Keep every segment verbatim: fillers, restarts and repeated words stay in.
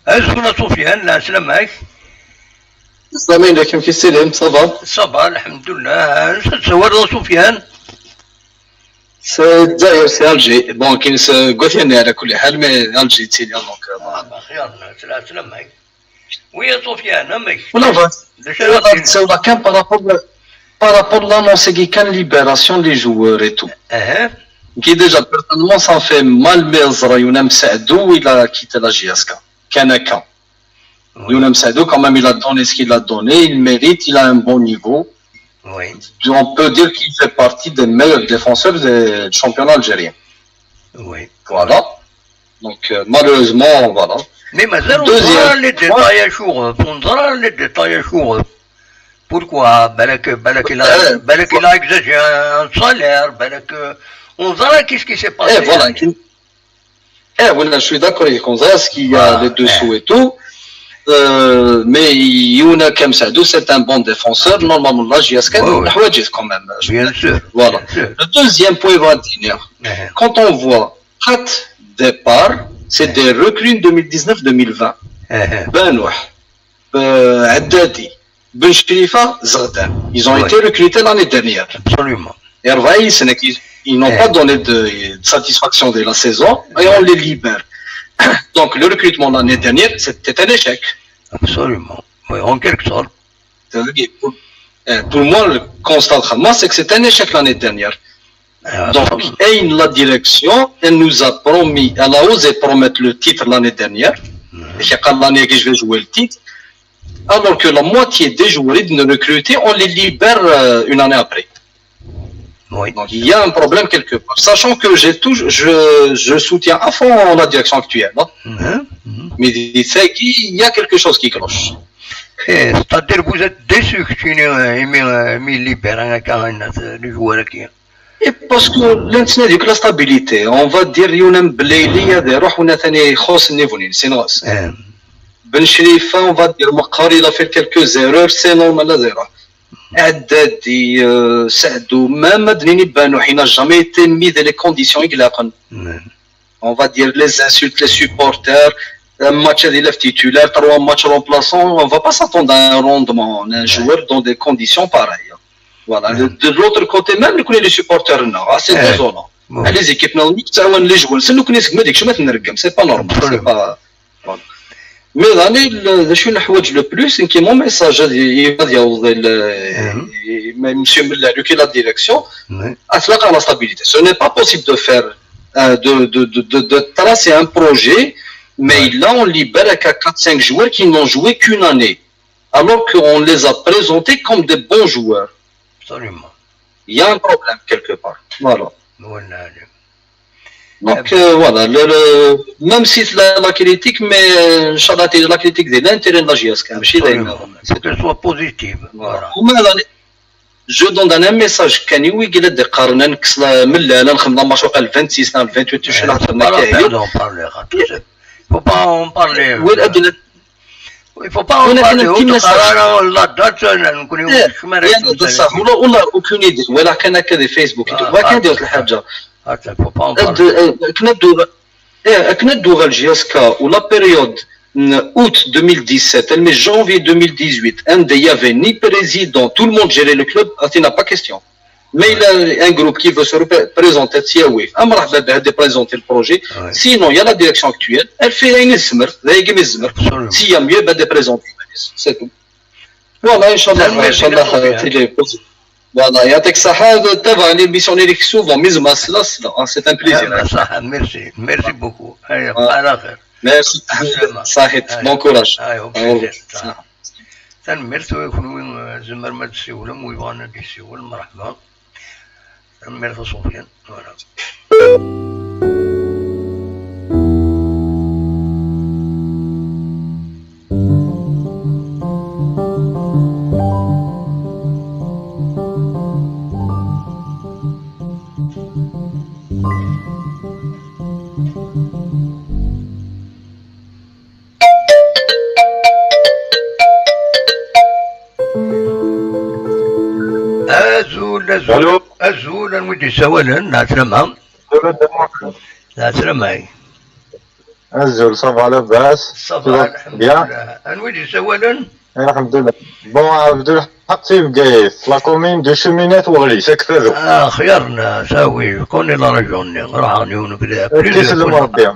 Azul a Sofiane, lɛeslama-k. Sami, amek i tettiliḍ? Ça va? Ça va, lḥemdullah. Ansa d-tsawaleḍ a Sofiane? C'est Dzaïr, c'est Alger. Bon, كاين س-، قلت يعني على كل حال، mais Alger تيلي، donc, euh, voilà. Ah, بخير، الناس، العسلامة. Oui a Sofiane, amek? Voilà, voilà. D acu ara d-tiniḍ? Ssawleɣ kan par rapport, par rapport l'annonce qui كان libération les joueurs et tout. Qui déjà, personnellement, ça fait mal, mais ẓriɣ Younam Saadou, il a quitté la J S K. كان هكا. Oui. Younam Saadou, quand même, il a donné ce qu'il a donné, il mérite, il a un bon niveau. Oui. On peut dire qu'il fait partie des meilleurs défenseurs du championnat algérien. Oui. Voilà. Donc, euh, malheureusement, voilà. Mais mazal ur neẓri ara les détails acuɣef, ur neẓri ara les détails acuɣef. Pourquoi? Balak, balak il a, euh, balak il a exigé un salaire, balak, euh, ur neẓri ara qu'est-ce qui s'est passé. Eh, voilà. Eh, voilà, je suis d'accord avec Gonzalez qu'il y a les dessous et tout. Euh, mais Younam Saadou, c'est un bon défenseur. Normalement, la J S K, oui, oui, quand même. Bien sûr. Voilà. Bien sûr. Le deuxième point, va dire, quand on voit quatre départs, c'est des recrues deux mille dix-neuf deux mille vingt. Benouh, euh, Haddadi, Ben Cherifa, Zerdan. Ils ont été recrutés l'année dernière. Absolument. Et Hervé, ce n'est qu'ils, ils n'ont pas donné de, de satisfaction de la saison et on les libère. Donc, le recrutement l'année dernière, c'était un échec. Absolument. Oui, en quelque sorte. C'est-à-dire que pour, euh, pour moi, le constat de Hamas, c'est que c'est un échec l'année dernière. Donc, et la direction, elle nous a promis, elle a osé promettre le titre l'année dernière. Et l'année que je vais jouer le titre. Alors que la moitié des joueurs recrutés, on les libère, euh, une année après. Oui. Donc, il y a un problème quelque part. Sachant que j'ai toujours, je, je soutiens à fond la direction actuelle, hein. Mais il y a quelque chose qui cloche. Eh, c'est-à-dire que vous êtes déçu que tu n'aies, euh, aimé, euh, aimé libérer un gars, un, euh, le joueur qui... Et parce que l'un de la stabilité, on va dire, Younam Belaïli, il y a des rois, on a tenu خاص niveau, c'est normal. Ben Cherifa, on va dire, Maqar, il a fait quelques erreurs, c'est normal, les erreurs. Haddadi, euh, Saadou, même Adnini Benouh, il n'a jamais été mis dans les conditions qu'il a. On va dire les insultes, les supporters, un match il est titulaire, trois matchs remplaçants, on va pas s'attendre à un rendement, un joueur dans des conditions pareilles. Voilà. De, de l'autre côté, même les, les supporters, non, ah, c'est désolant. Les équipes, non, les joueurs, c'est nous qui nous, c'est pas normal, c'est pas, voilà. Mais l'année, le, le, le, le plus, c'est que mon message, il va dire, monsieur Miller, qui est la direction, à la stabilité. Ce n'est pas possible de faire, euh, de, de, de, de, de tracer un projet, mais là, on libère qu'à quatre, cinq joueurs qui n'ont joué qu'une année, alors qu'on les a présentés comme des bons joueurs. Absolument. Il y a un problème quelque part. Voilà. Donc, euh, voilà, le, le, même si c'est la, la critique, mais, euh, Inch'Allah, c'est la critique de l'intérêt de la J S K, ماشي دايما. Absolument. Il faut qu'elle soit positive. Voilà. ومالا، je donne un message كان يوي قال لك قارن نكس لا، من لا، لا نخدم لا ماتش وقع le vingt-six، لا le vingt-huit، شنو هضرنا كاين. Faut pas en parler. وين أدنى Il faut pas en parler. ولكن كيما صح. لا دات، نكون يوم الشمال. بصح والله، والله aucune idée. ولا كان هكا في فيسبوك. ولا كان دير الحاجة. Faut pas en parler. كنا دو، إيه، كنا دو la J S K و la période août deux mille dix-sept, mais janvier deux mille dix-huit, il y avait ni président, tout le monde gérait le club, il n'y a pas question. Mais il y a un groupe qui veut se représenter, c'est oui. مرحبا بها de présenter le projet. Sinon, il y a la direction actuelle, elle fait une زمر, c'est mieux de présenter. C'est tout. Voilà, إن شاء الله، إن شاء الله تيلي بوزيتيف. Voilà, يعطيك الصحة، تابع l'émission اللي souvent، mais زعما سلا سلا، c'est un plaisir. صح، merci, merci beaucoup. Merci. صحيت, bon courage. Tanemmirt i kunwi, eh, tzemrem ad d-tessiwlem, wi yebɣan ad d-yessiwel, mṛeḥba. Tanemmirt a Sufyan. Voilà. Azul, azul. Allô? Azul, anwa i d-yessawalen? Lɛeslama. Lɛeslama. Azul, ça va, labas? Ça va, bien. Alḥemdulillah. Anwa i d-yessawalen? Alḥemdulillah. Bon, Ɛebdulḥaq si Bgayet, la commune de Cheminade Weɣlis, Akfadu. Ah, xyerna, ça oui, je connais la région-nni. Ruḥeɣ yiwen ubrid, plusieurs fois.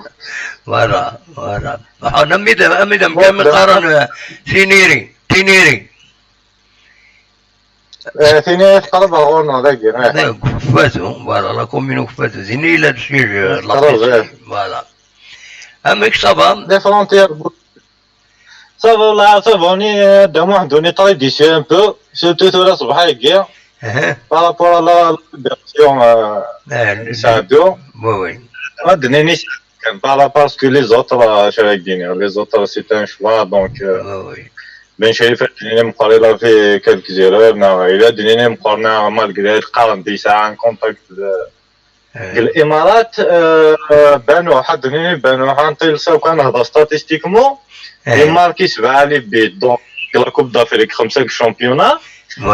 Voilà, voilà. Ruḥeɣ armi d, armi d amkan mi qqaren, euh, Tiniri, Tiniri. Eh, Tiniri teqreb ɣer ɣur-neɣ dagi, eh. Deg Ukeffadu, voilà, la commune Ukeffadu. Dinna yella le siège, euh, de la P C I, voilà. Amek, ça va? Les frontières. Ça va, والله, ça va, on est, euh, dans une tradition un peu, surtout tura ṣṣbeḥ-agi, par rapport à la, la libération, euh, n Saɛdou. Oui, oui. Ad d-nini kan, par rapport à ce que les autres, euh, acu ara k-d-iniɣ, les autres, c'est un choix, donc, euh, Ben Chaïf, ad d-nini meqqar il a fait quelques erreurs, neɣ il a d-nini meqqar, neɣ malgré qqaren-d yesɛa un contact de, deg Limarat, euh, Banuḥ, ad d-nini Banuḥ, anta i lsaw kan nehder statistiquement, il marque sebɛa les buts, donc, deg la Coupe d'Afrique, xemsa deg championnat,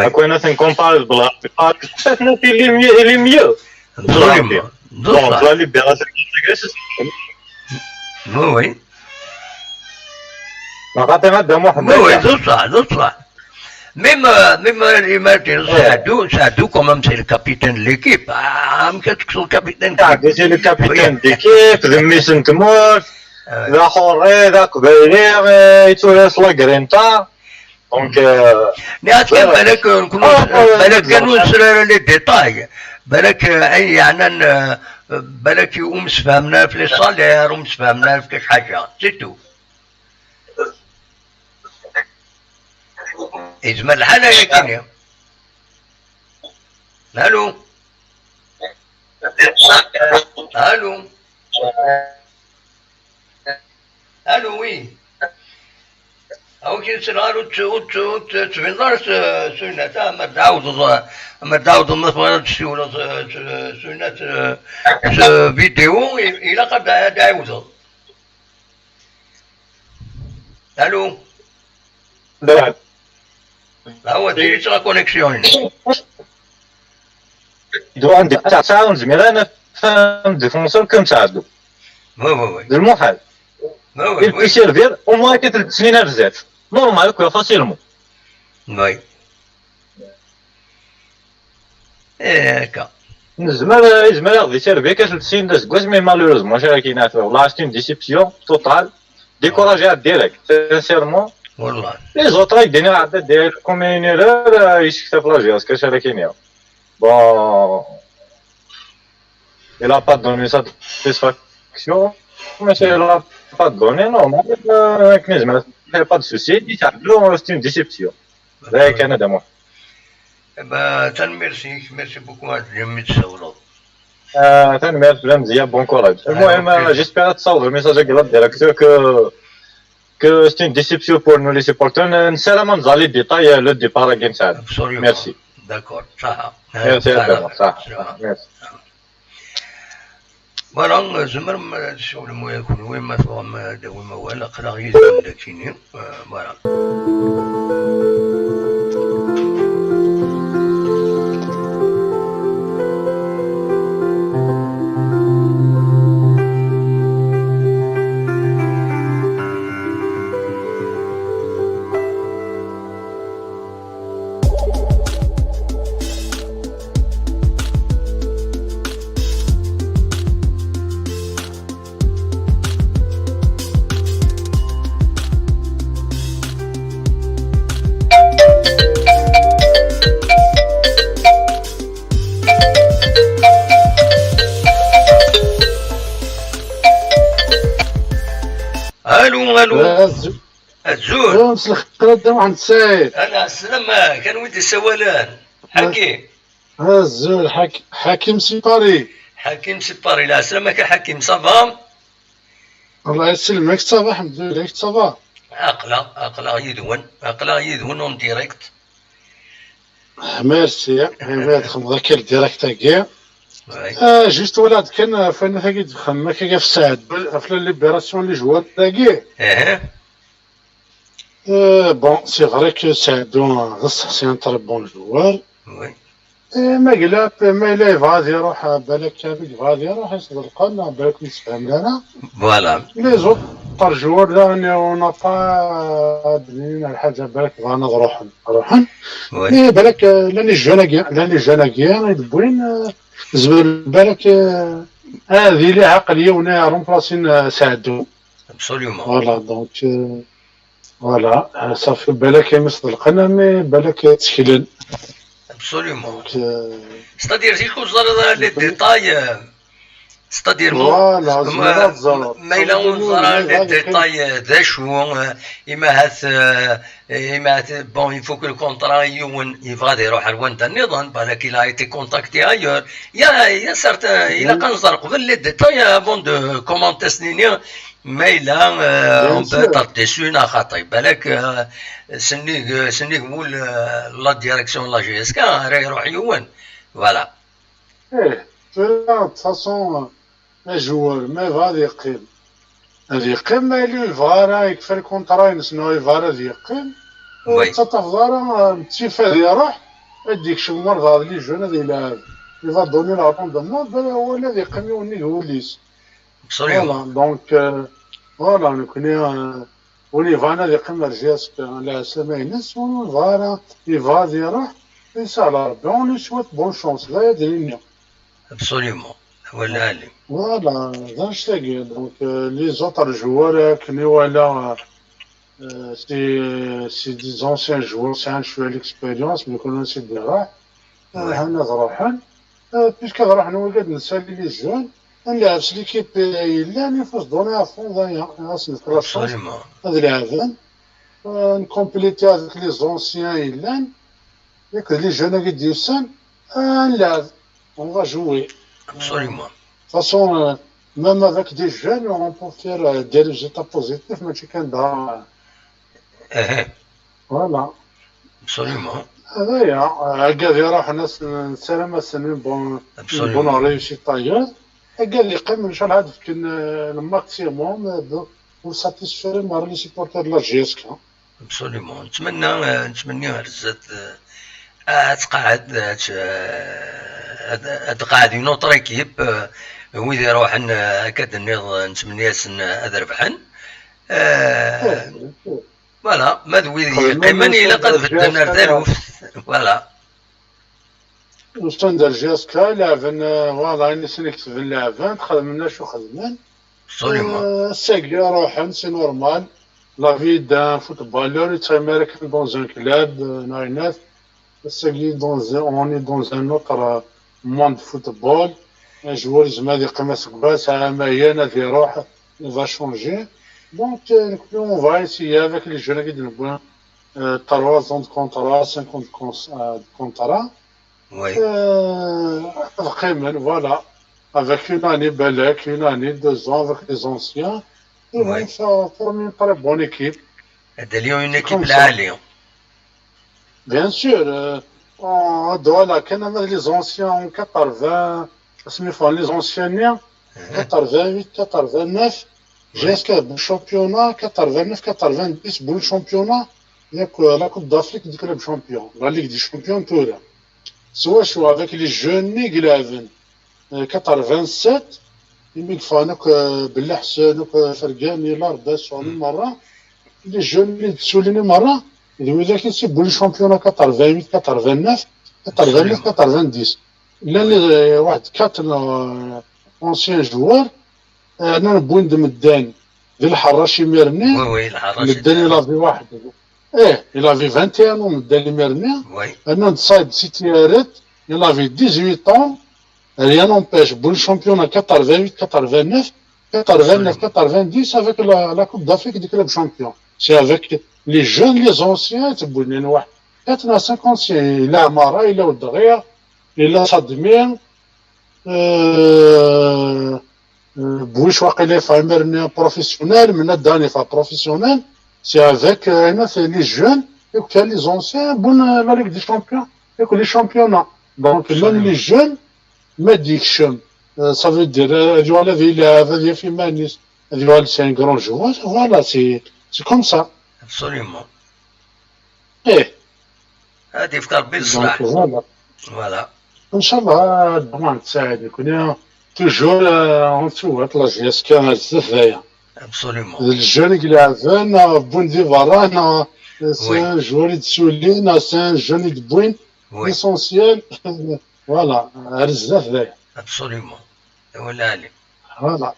ak win ad ten-comparer d Belɣaṭi, peut-être il est mieux, il est mieux. Absolument. Donc, la libération. Oui, oui. Neɣ xaṭi a Dda Muḥemmed? Oui, oui, d ṣṣeḥ, d ṣṣeḥ. Même, euh, même, euh, imagine, Saadou, Saadou, quand même, c'est le capitaine de l'équipe. Ah, amek ad tekkseḍ le capitaine de l'équipe? Saadou, c'est le capitaine de l'équipe, d mmi-s n tmurt, d axurri, d aqbayli, eh, yetturar s la grinta. Donc, euh, nniɣ-as kan, balak, euh, nekni, balak kan ur nesri ara les détails. Balak, euh, ayen yeɛnan, euh, balak ur msefhamen ara ɣef les salaires, ur msefhamen ara ɣef kra ḥaǧa. C'est tout. Yezmer lḥal ayagi-nni. Allô? Allô? Allô, oui. Awi-k-in ur tt-, ur tt-, ur tt-, ur tettbineḍ ara s, s winna, ta, ma d-ɛawdeḍ, ma d-ɛawdeḍ, ma tebɣiḍ ad d-ssiwleḍ s, s, s winna, s, s vidéo, i-, ilaq ad d-, ad d-ɛiwdeḍ. Allô? Awa, diri-tt la connexion. Dua n deg tasa ur nezmir ara nefhem défenseur comme Saadou. Oui, oui, oui. D lmuḥal. Oui, oui, oui. Il peut servir au moins quelques semaines à bzaf. Normal, quoi, facilement. Oui. Eh, akka. Nezmer, yezmer ad ɣ-d-iservi akka s sin d aseggas, mais malheureusement, mačči akken, wallah, c'est une déception totale. Découragé à direct, sincèrement. Wallah. Les autres, ad k-d-iniɣ, ɛedda direct comme une erreur, euh, yessektaf l'Algérie, c'est ce que je veux dire. Bon, il a pas donné satisfaction, mais il a pas donné, non, non, euh, il n'y a pas de souci, c'est une déception. D aya kan, a Dda Muḥ. Eh ben, tanemmirt-ik, merci beaucoup, ad d-tsawleḍ. Ah, tanemmirt, bla mzeyya, bon courage. Ah, المهم, ok. Euh, j'espère ad tsawḍeḍ le message-agi la directeur que, que c'est une déception pour nous les supporters. Nessaram ad nẓer les détails, euh, le départ-agi n Saɛd. Absolument. Merci. D'accord, ṣaḥa. Merci, ṣaḥa. Merci. Voilà, tzemrem ad tcewlem waya kunwi, ma tebɣam ad d-tawim awal, aql-aɣ yid-wen dagi-ni. Euh, voilà. Allô, allô. Azul. Azul. Azul, مساء الخير, Dda Muḥend Saɛid. Ala, sslam, kan wi d-isawalen? Ḥakim. Azul, Ḥak-, Ḥakim si Paris. Ḥakim si Paris, la sslam-ak a Ḥakim, ça va? Allah yesselmek, ça va, alḥemdulillah, ça va. Aql-aɣ, aql-aɣ yid-wen, aql-aɣ yid-wen en direct. Merci, eh, ma txedmeḍ akka direct-agi. Oui. Ah, juste, wala d kan, ah, fanat-agi d-xemmem akka ɣef Saɛd, ɣef la libération n les joueurs-agi. Eh. Euh, bon, c'est vrai que Saadou, euh, c'est un très bon joueur. Oui. Eh, ma yella, ma yella yebɣa ad iruḥ, eh, balak kan yebɣa ad iruḥ, ad s-ḍelqen, eh, balak ur msefhamen ara. Voilà. Les autres joueurs, là, on n'a pas d-nnin lḥaǧa, balak bɣan ad ruḥen, ruḥen. Oui. Mais balak, eh, llan les jeunes-agi, llan les jeunes-agi, i d-wwin, eh, zmer balak, eh, ad yili ɛaqel yiwen i remplacer, eh, Saɛdou. Absolument. Voilà, donc, euh, voilà, euh, ça fait balak ayen s-ḍelqen, mais balak tteklen. Absolument. Donc, euh, c'est-à-dire, si je considère les détails, euh, c'est-à-dire, voilà, ma yella ur neẓra les détails, euh, d acu, euh, ima ahat, euh, ima ahat, bon, il faut que le contrat yiwen yebɣa ad iruḥ ar wanda nniḍen, balak il a été contacté ailleurs. Il y a, il y a certains, il a quand même les détails avant de commenter ce nini. Ma yella, euh, on peut être déçu, neɣ xaṭi. Balak, euh, sennig, sennig wul, euh, la direction n la J S K, ara iruḥ yiwen. Voilà. Eh, tura, de toute façon, euh, ajewwar, ma yebɣa ad yeqqim, ad yeqqim, ma yella ur yebɣa ara, yekfa lkunṭra-ines, neɣ ur yebɣa ara ad yeqqim, ur tettaṭṭafeḍ ara, euh, ttif ad iruḥ, ad d-yekcem walbeɛḍ les jeunes, ad yelɛeb. Il va donner le rendement, ben, wala ad yeqqim yiwen nnig wul-is. Absolument. Voilà, donc, euh, voilà, nekkni, euh, win yebɣan ad yeqqim ar J S K, leɛsama-ines, win ur yebɣa ara, yebɣa ad iruḥ, yesɛa Rebbi, on lui souhaite bonne chance, d aya d-nini. Absolument. Wala Ali. Voilà, d annect-agi. Donc, euh, les autres joueurs, akken i wala, euh, c'est, c'est des anciens joueurs, c'est un joueur d'expérience, mais qu'on sait déjà. Euh, hana ad ruḥen. Euh, puisque ad ruḥen wigad, nessali les jeunes, ad nleɛb s l'équipe yellan, il faut se donner à fond, d'ailleurs, ad s-nefk la chance, absolument, ad leɛben. Euh, ncompléter avec les anciens yellan, et que les jeunes-agi d-yusan, euh, ad nleɛb, on va jouer. Absolument. De toute façon, euh, même avec des jeunes, on peut faire, euh, des résultats positifs, mačči kan da. Voilà. Absolument. Aya, agad iruḥen, nessaram-asen une bonne, une bonne réussite ailleurs. Agad yeqqimen, ncallah ad fken, euh, le maximum, euh, de, pour satisfaire les supporters de la J S K. Absolument. Nettmenni, euh, nettmenni ar zdat, euh, ad tqeɛɛed, ad t-, euh, ad, ad tqeɛɛed une autre équipe, euh, wid iruḥen, euh, akka d-tenniḍ, euh, nettmenni-asen, euh, ad rebḥen. Euh, voilà, ma d wid yeqqimen, ilaq ad bedden ar taluft. Voilà. Usan-d ar J S K, leɛben, euh, voilà, ayen i sen-iketben leɛben, xedmen acu xedmen. Absolument. Euh, ass-agi ruḥen, c'est normal. La vie d'un footballeur, il travaille dans un club, euh, neɣ ayen. Ass-agi, dans un, on est dans un autre, euh, monde de football. Un joueur yezmer ad yeqqim aseggas, amayen, ad iruḥ, il va changer. Donc, euh, nekkni, on va essayer avec les jeunes qui nous, euh, trois ans de contrat, cinq ans de cons-, euh, de contrat. Oui. Euh, ad qqimen, voilà. Avec une année, balak, une année, deux ans avec les anciens. Ils vont faire, former une très bonne équipe. Ad d-tali une équipe lɛali. Bien sûr, euh, on doit la quand même les anciens en quatre-vingts, asmi ffɣen les anciens-nni, quatre-vingt-huit, quatre-vingt-neuf, jusqu'à le championnat, quatre-vingt-neuf, quatre-vingt-dix, bu le championnat, yak, euh, la Coupe d'Afrique des clubs champions, la Ligue des champions, tura. S wacu, avec les jeunes-nni i ileɛben, euh, quatre-vingt-sept, imi i yeffɣen akk, euh, Belleḥsen, akk, euh, Fergani, Larbas, Suɛni merra, les jeunes-nni d-ssulin i merra, d widak i s-iwwin le championnat quatre-vingt-huit, quatre-vingt-neuf, quatre-vingt-neuf, quatre-vingt-dix. Llan, euh, waḥed quatre, euh, anciens joueurs, euh, rnan wwin-d medden d lḥeṛṛac imir-nni. Oui, oui, lḥeṛṛac. Medden il avait waḥed. Eh, il avait vingt et un ans, medden imir-nni. Oui. Rnan-d Saïd Sitiaret, il avait dix-huit ans. Rien n'empêche, bu le championnat quatre-vingt-huit, quatre-vingt-neuf, quatre-vingt-neuf, quatre-vingt-dix avec la, la Coupe d'Afrique des clubs champions. C'est avec les jeunes, les anciens, c'est bu-, il y en a quatre à cinq anciens. Il a Amara, il a Odria, il a Sadmi, euh, euh, Bouch, waqila, il fait un professionnel, maintenant Dani fait professionnel. C'est avec, euh, c'est les jeunes, et puis les anciens, bon, euh, la Ligue des Champions, et que les championnats. Donc, même les jeunes, ma d-yekcem, euh, ça veut dire, euh, ad yuɣal ad yelɛeb, ad yaf iman-is, ad yuɣal c'est un grand joueur, voilà, c'est, c'est comme ça. Absolument. Eh. Ad yefk Rebbi leṣlaḥ. Donc, voilà. Voilà. Inchallah, Dda Muḥend Saɛid, nekkni toujours, euh, on souhaite la J S K ar zdat d aya. Absolument. D ljeune i ileɛben, neɣ wwin di berra, neɣ c'est un joueur i d-sulin, neɣ c'est un jeune i d-wwin. Oui. L'essentiel, voilà, ar zdat d aya. Absolument. Wala Ali. Voilà.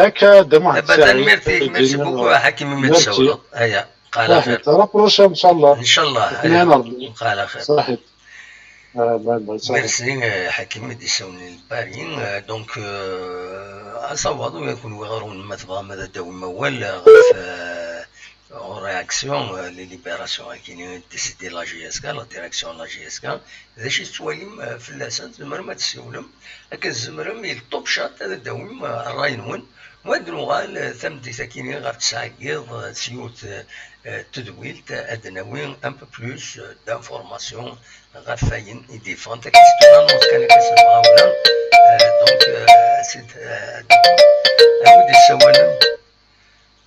Akka, Dda Muḥend Aba Saɛid, tanemmirt-ik, merci beaucoup a Ḥakim imi d-tsawleḍ. Aya, qala xir. À la prochaine, inchallah. Inchallah. Nekkni ad nṛebbi. Qala xir. Saḥit. Ah, bye bye, saḥit. Merci, euh, Ḥakim i d-isawlen i Paris. Euh, donc, euh, asawaḍ u yakun wiɣer un ma tebɣam ad d-tawim awal, euh, ɣef, euh, en réaction, euh, les libérations akini décidé la J S K, la direction de la J S K. D acu i tettwalim, euh, fell-asen, tzemrem ad tessiwlem. Akken tzemrem, il top chat ad d-tawim, euh, ṛṛay-nwen. Wa d nuɣal, euh, tameddit akini ɣef tesɛa n yiḍ, euh, s yiwet, euh, euh, tedwilt, euh, ad d-nawi un peu plus, euh, d'informations ɣef wayen i d-yeffɣen. Takken s tura nuɣ kan akka s lemɣawla, euh, donc, euh, c'est, euh, donc, awi-d issawalen.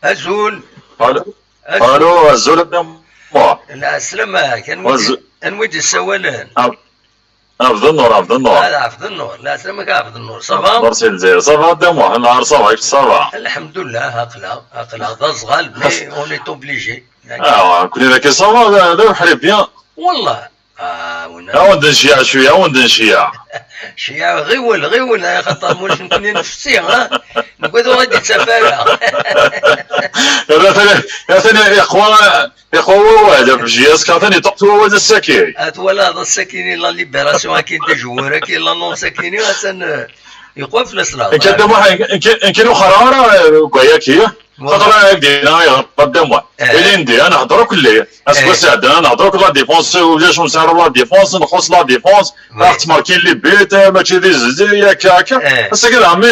Azul. Allô. Azul. Allô, azul a Dda Muḥ. Lɛeslama-k. Anwa i d- Azul. Anwa i d-issawalen? Ɛebd Nnur, Ɛebd Nnur. Ah, Ɛebd Nnur. Lɛeslama-k a Ɛebd Nnur. Ça va? Merci Lezzayer. Ça va a Dda Muḥ? Nɛer ça va, kečč ça va? Alḥemdullah, aql-aɣ, aql-aɣ d aẓɣal, mais on est obligé. Ah, nekkni dagi ça va, d, d abeḥri bien. Wallah. Ah, wina. Ad wen-d-nceyyeɛ cwiya, ad wen-d-nceyyeɛ. Ceyyeɛ, ɣiwel, ɣiwel, axaṭer mulac nekkni nfessi, ha? Newwi ur d-ittaf ara. Atan, atan yeqwa, yeqwa wawal, ɣef J S K atan yeṭṭuqet wawal ass-agi. Ah, twalaḍ ass-akini la libération akini des joueurs akini l'annonce akini atan, euh, yeqwa fell-as la. Nekk a Dda Muḥ, nekk, nekk ur xerreɣ ara deg wayaki. Xaṭer ad ak-d-iniɣ ayɣer a Dda Muḥ. Eh. Ilindi ad nehder akk lli. Aseggas iɛeddan ad nehder akk la défense, ulac ur nesɛi ara la défense, nxuṣ la défense. Oui. Ad tmerkin les buts, eh, mačči d izzi, akka, akka. Eh. Ass-agi daɣen mi,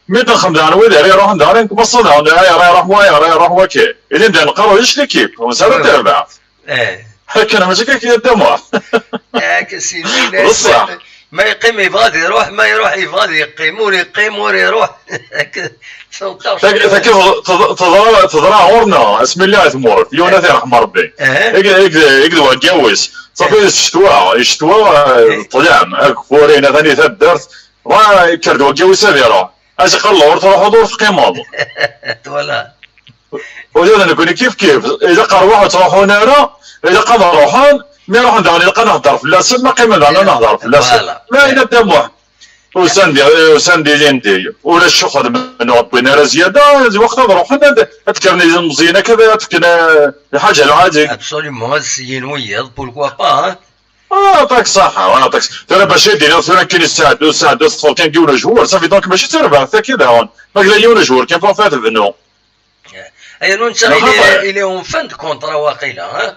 mi d-nxem daɣen wid ara iruḥen daɣen, nkemeṣṣen daɣen, ayɣer ara iruḥ wa, ayɣer ara iruḥ waki. Ilindi ad neqqar ulac l'équipe, ur nesɛi ara Oui. tarbaɛt. Eh. Akka mačči akka a Dda Muḥ. Akka sin Bṣaḥ. Ma yeqqim yebɣa ad iruḥ, ma iruḥ yebɣa ad yeqqim, ur yeqqim ur iruḥ. Taki, taki teḍ-, teḍ-, teḍra, teḍra ɣur-neɣ asmi lliɣ i tmurt, yiwen ad t-yerḥem Rebbi. Eh. Eg, eg, eg d waggaw-is. Ṣafi, d ccetwa, ccetwa, eh, ṭṭlam, ageffur-in, atan i taddart, wa, yekker-d waggaw-is ad iruḥ. As iqqar, ur truḥeḍ, ur teqqimeḍ. Twala. Ula d nekkni kif kif, ilaq rrwaḥ ur ttruḥun ara, ilaq ad ruḥen, mi ruḥen daɣen ilaq ad nehder fell-asen, ma qqimen daɣen ad nehder fell-asen. Voilà. Ma yella Dda Muḥ. Usan-d, usan-d ilindi, ulac ccux xedmen ur wwin ara zzyada, lweqt ad ruḥen ad, ad kkren ilemẓiyen akka ad fken, eh, lḥaǧa lɛadi. Absolument, ad syin wiyiḍ, pourquoi pas, hein? Ah, ṭak ṣaḥa, ah, ṭak ṣ-, tura bac ad d-iniɣ tura nekkini sɛeddu, sɛeddu teṭṭfeḍ kan yiwen ujwur, ça fait donc mačči d tarbaɛt tagi daɣen. Ma yella yiwen ujwur kan, faut faire tebnu. Aya nu netta, il est, il est en fin de contrat waqila, hein?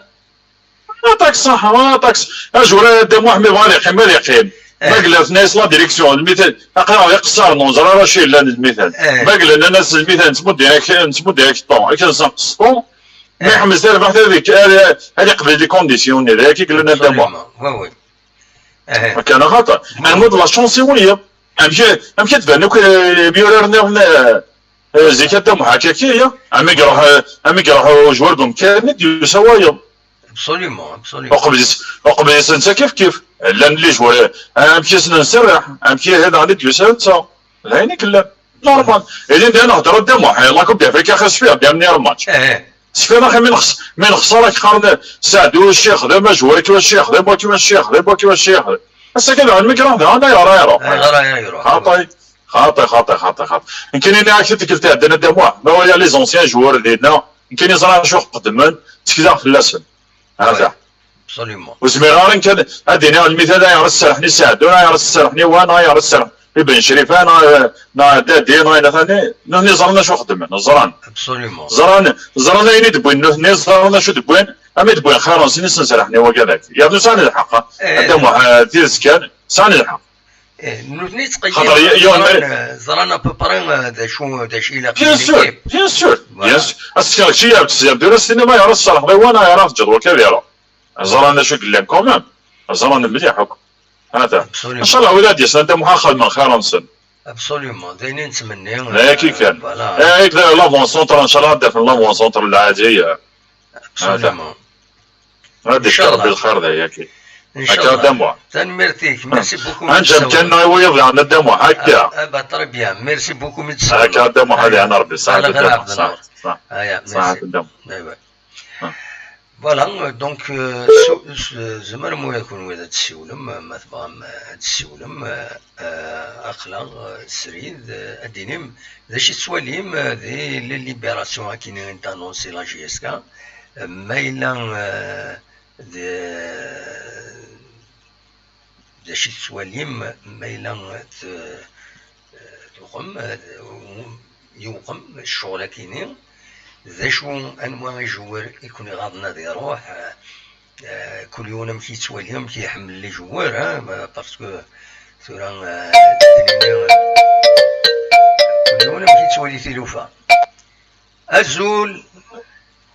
Ah, ṭak ṣaḥa, ah, ṭak ṣ-, ajwur a Dda Muḥ, mi bɣa ad yeqqim, ad yeqqim. Ma yella tenna-yas la direction, lmital, aql-aɣ d iqeṣṣaren, ur neẓri ara acu yellan lmital. Eh. Ma yella nnan-as lmital, nettmuddi-ak, nettmuddi-ak ṭṭu, akken s-, s-, ṭṭu, ma iḥemmel tarbaɛt ad ik-, ad, ad iqbel les conditions-nni, d ayagi i yellan a Dda Muḥ. Absolument, oui, oui. Eh. Akka neɣ xaṭer. Lmud la chance i wiyaḍ. Amek, amek i d-banen akk, eh, imyurar nniḍen, eh, eh, zik a Dda Muḥ akka, amek i ruḥ, eh, amek i ruḥ, eh, ujwar deg umkan i d-yusa wayeḍ. Absolument, absolument. Uqbel-is, uqbel-is netta kif kif. Llan les joueurs, eh, amek i sen-nserreḥ, amek i hada i d-yusa netta. D ayen i yellan. Normal. Ilindi ad nehder a Dda Muḥ, la Coupe d'Afrique, axi cfiɣ, d amnir match. Eh. Cfiɣ axi mi nexs-, mi nexṣer ad k-qqaren sɛeddu wacu yexdem, ajwar-ik wacu yexdem, waki wacu yexdem, waki wacu yexdem. Ass-agi daɣen mi iruḥ daɣen ayɣer ara iruḥ? Ayɣer ara iruḥ? Xaṭi, xaṭi, xaṭi, xaṭi, xaṭi. Nekkini nniɣ-ak-t tikkelt iɛeddan a Dda Muḥ, ma wala les anciens joueurs dinna, nekkini ẓriɣ acu xedmen, ttekleɣ fell-asen. Hada. Absolument. Ur zmireɣ ara nekk ad, ad d-iniɣ lmital ayɣer i serrḥen i Saɛdun, ayɣer i serrḥen i wa, neɣ ayɣer i serrḥen i Ben Crifa, neɣ, neɣ Dadi, neɣ ayen atan. Nutni ẓran acu xedmen, ẓran. Absolument. Ẓran, ẓran ayen i d-wwin nutni, ẓran acu d-wwin, am i d-wwin xir-nsen i sen-serrḥen i wagad-agi. Yernu sɛan lḥeqq. Eh. A Dda Muḥ, eh, tidet kan, sɛan lḥeqq. Eh, nutni Xaṭer y-, yiwen ttqeyyilen, ẓran, ẓran à peu près, eh, d acu, d acu ilaq Bien sûr, l'équipe. Bien sûr, Voilà. Bien sûr. Ass-a kečč i ɛebd tzabdur, ass-nni ma yerra ṣṣerḥ d awan, yerra teǧǧeḍ wakka ad iruḥ. Ẓran d acu i yellan quand même. Ẓran mliḥ akk. Hata. Absolument. Inchallah, wid ad d-yasen a Dda Muḥ ad xedmen xir-nsen. Absolument. D ayen i nettmenni. D ayagi kan. Voilà. Eh, l'avant-centre, inchallah, ad d-afen l'avant-centre lɛadi. Absolument. Ad d-yefk Inchallah. Rebbi lxir d ayagi. Ncallah. Tanemmirt-ik. Merci beaucoup. Anda kan i wiyaḍ yeɛna Dda Muḥ, akka. Ah, ah, bah, très bien. Merci beaucoup, mi d-tsawleḍ. Akka, Dda Muḥ, ad yeɛna Rebbi. Ṣaḥit a Dda Muḥ. Ṣaḥit. Aya, merci. Voilà, euh, donc, euh, su- su- tzemrem ula d kenwi ad tessiwlem, euh, ma tebɣam, euh, ad tessiwlem, euh, euh, aql-aɣ, euh, srid, euh, ad d-tinim d acu i tettwalim, euh, di la libération akken i d-annoncer la J S K, euh, ma yella, euh, d d acu i tettwalim ma yella t- tuɣem, yewqem ccɣel akini, d acu, anwa ijewwer i ken-iɣaḍen ad iruḥ, eh, kul yiwen amek yettwali, amek iḥemmel ijewwer, eh, parce que tura, eh, ddin-nni, kul yiwen amek yettwali tilufa. Azul.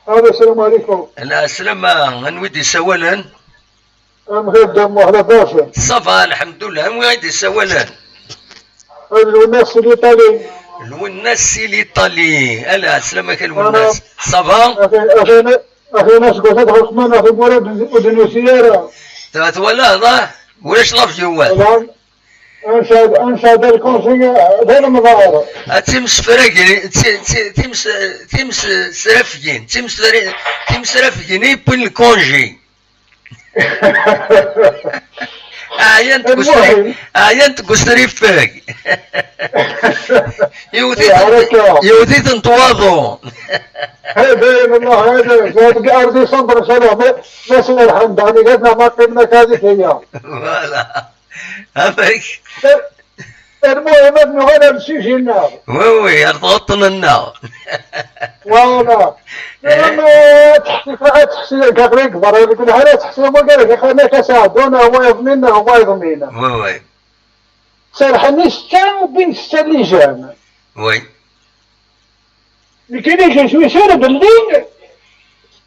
Alo, السلام عليكم. Lɛeslama, anwi d-isawalen? Amek i teddam, lɛeslama? Ça va, lḥemdullah. Anwi i d-isawalen? Lwennas si l'Italie. Lwennas si l'Italie. Ala, ɛeslama-k a Lwennas. Ça va? Axi, axi, axi, aseggas ad ɣelqen, axi, ur d-nusi ara. Twalaḍ, ah? Ulac la viewwat. Voilà. Ansa, ansa d lkunsi d alemḍar. A timsefragin, ti- ti- tims- timsrafgin, timsra- timsrafgin i yewwin lkunji. Ɛyant deg usrif- Ɛyant deg usrifeg. Yewwet-itent waḍu. Dayen, Allah, hada, hada, ar décembre, إن شاء الله, ma, ma serḥen, daɣen, igatna ma qqimen akka di tayya. Voilà. Amek? المهم، ad nuɣal ar sujet-nneɣ. Oui, oui, ar tɣeṭṭen-nneɣ. Voilà. Ad teḥsi, ad teḥsi, kaqli kbar, ad teḥsi, ma قال لك, xana ka saɛduna, wa yeḍmin, wa yeḍmin. Oui, oui. Serḥen i setta, wwin setta n lijan. Oui. Nekkini, je suis sûr belli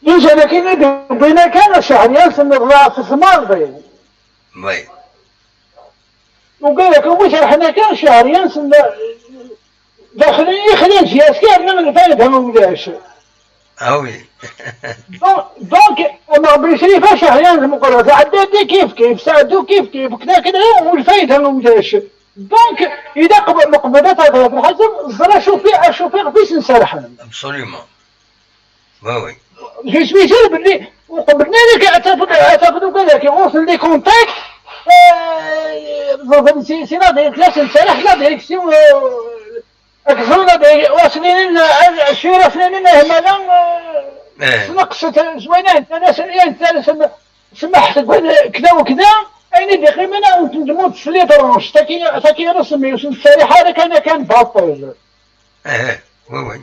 lijan-agi i d-wwin akka, Cahriyan, s ḍḍeɛf tmerḍi. Oui. وقال لك: "وش راح ناكل شهريا سن-، داخلين يخلين سياسيا من الفايدة ما ولاش". Ah oui. Donc، donc، أما ربي يشري فيها شهريا المقرض. عداد كيف كيف، سعدو كيف كيف، كذا كذا، والفايدة ما ولاش. Donc، إذا قبل، مقبلات هذا الحزب، زرا شوفي، شوفي غفيس نسرحن. Absolument. Oui, oui. Je suis sûr بلي وقبلنا لك اعتقد، اعتقد وقال لك غوص لي كونتاكت، آه، سي سي لا ديريكسيون، سي لا ديريكسيون، آه، اكزل لا ديريكسيون، واسنين، آه، شيرا سنين، آه، مالا، آه، سنقصت زوينة، انت ناس، انت ناس، سمح تقول كذا وكذا، اين دقيقة انا وانت نموت في لي طرونش، تاكي، تاكي رسمي، وسن السريحة هذا كان، كان باطل. ايه، oui, oui.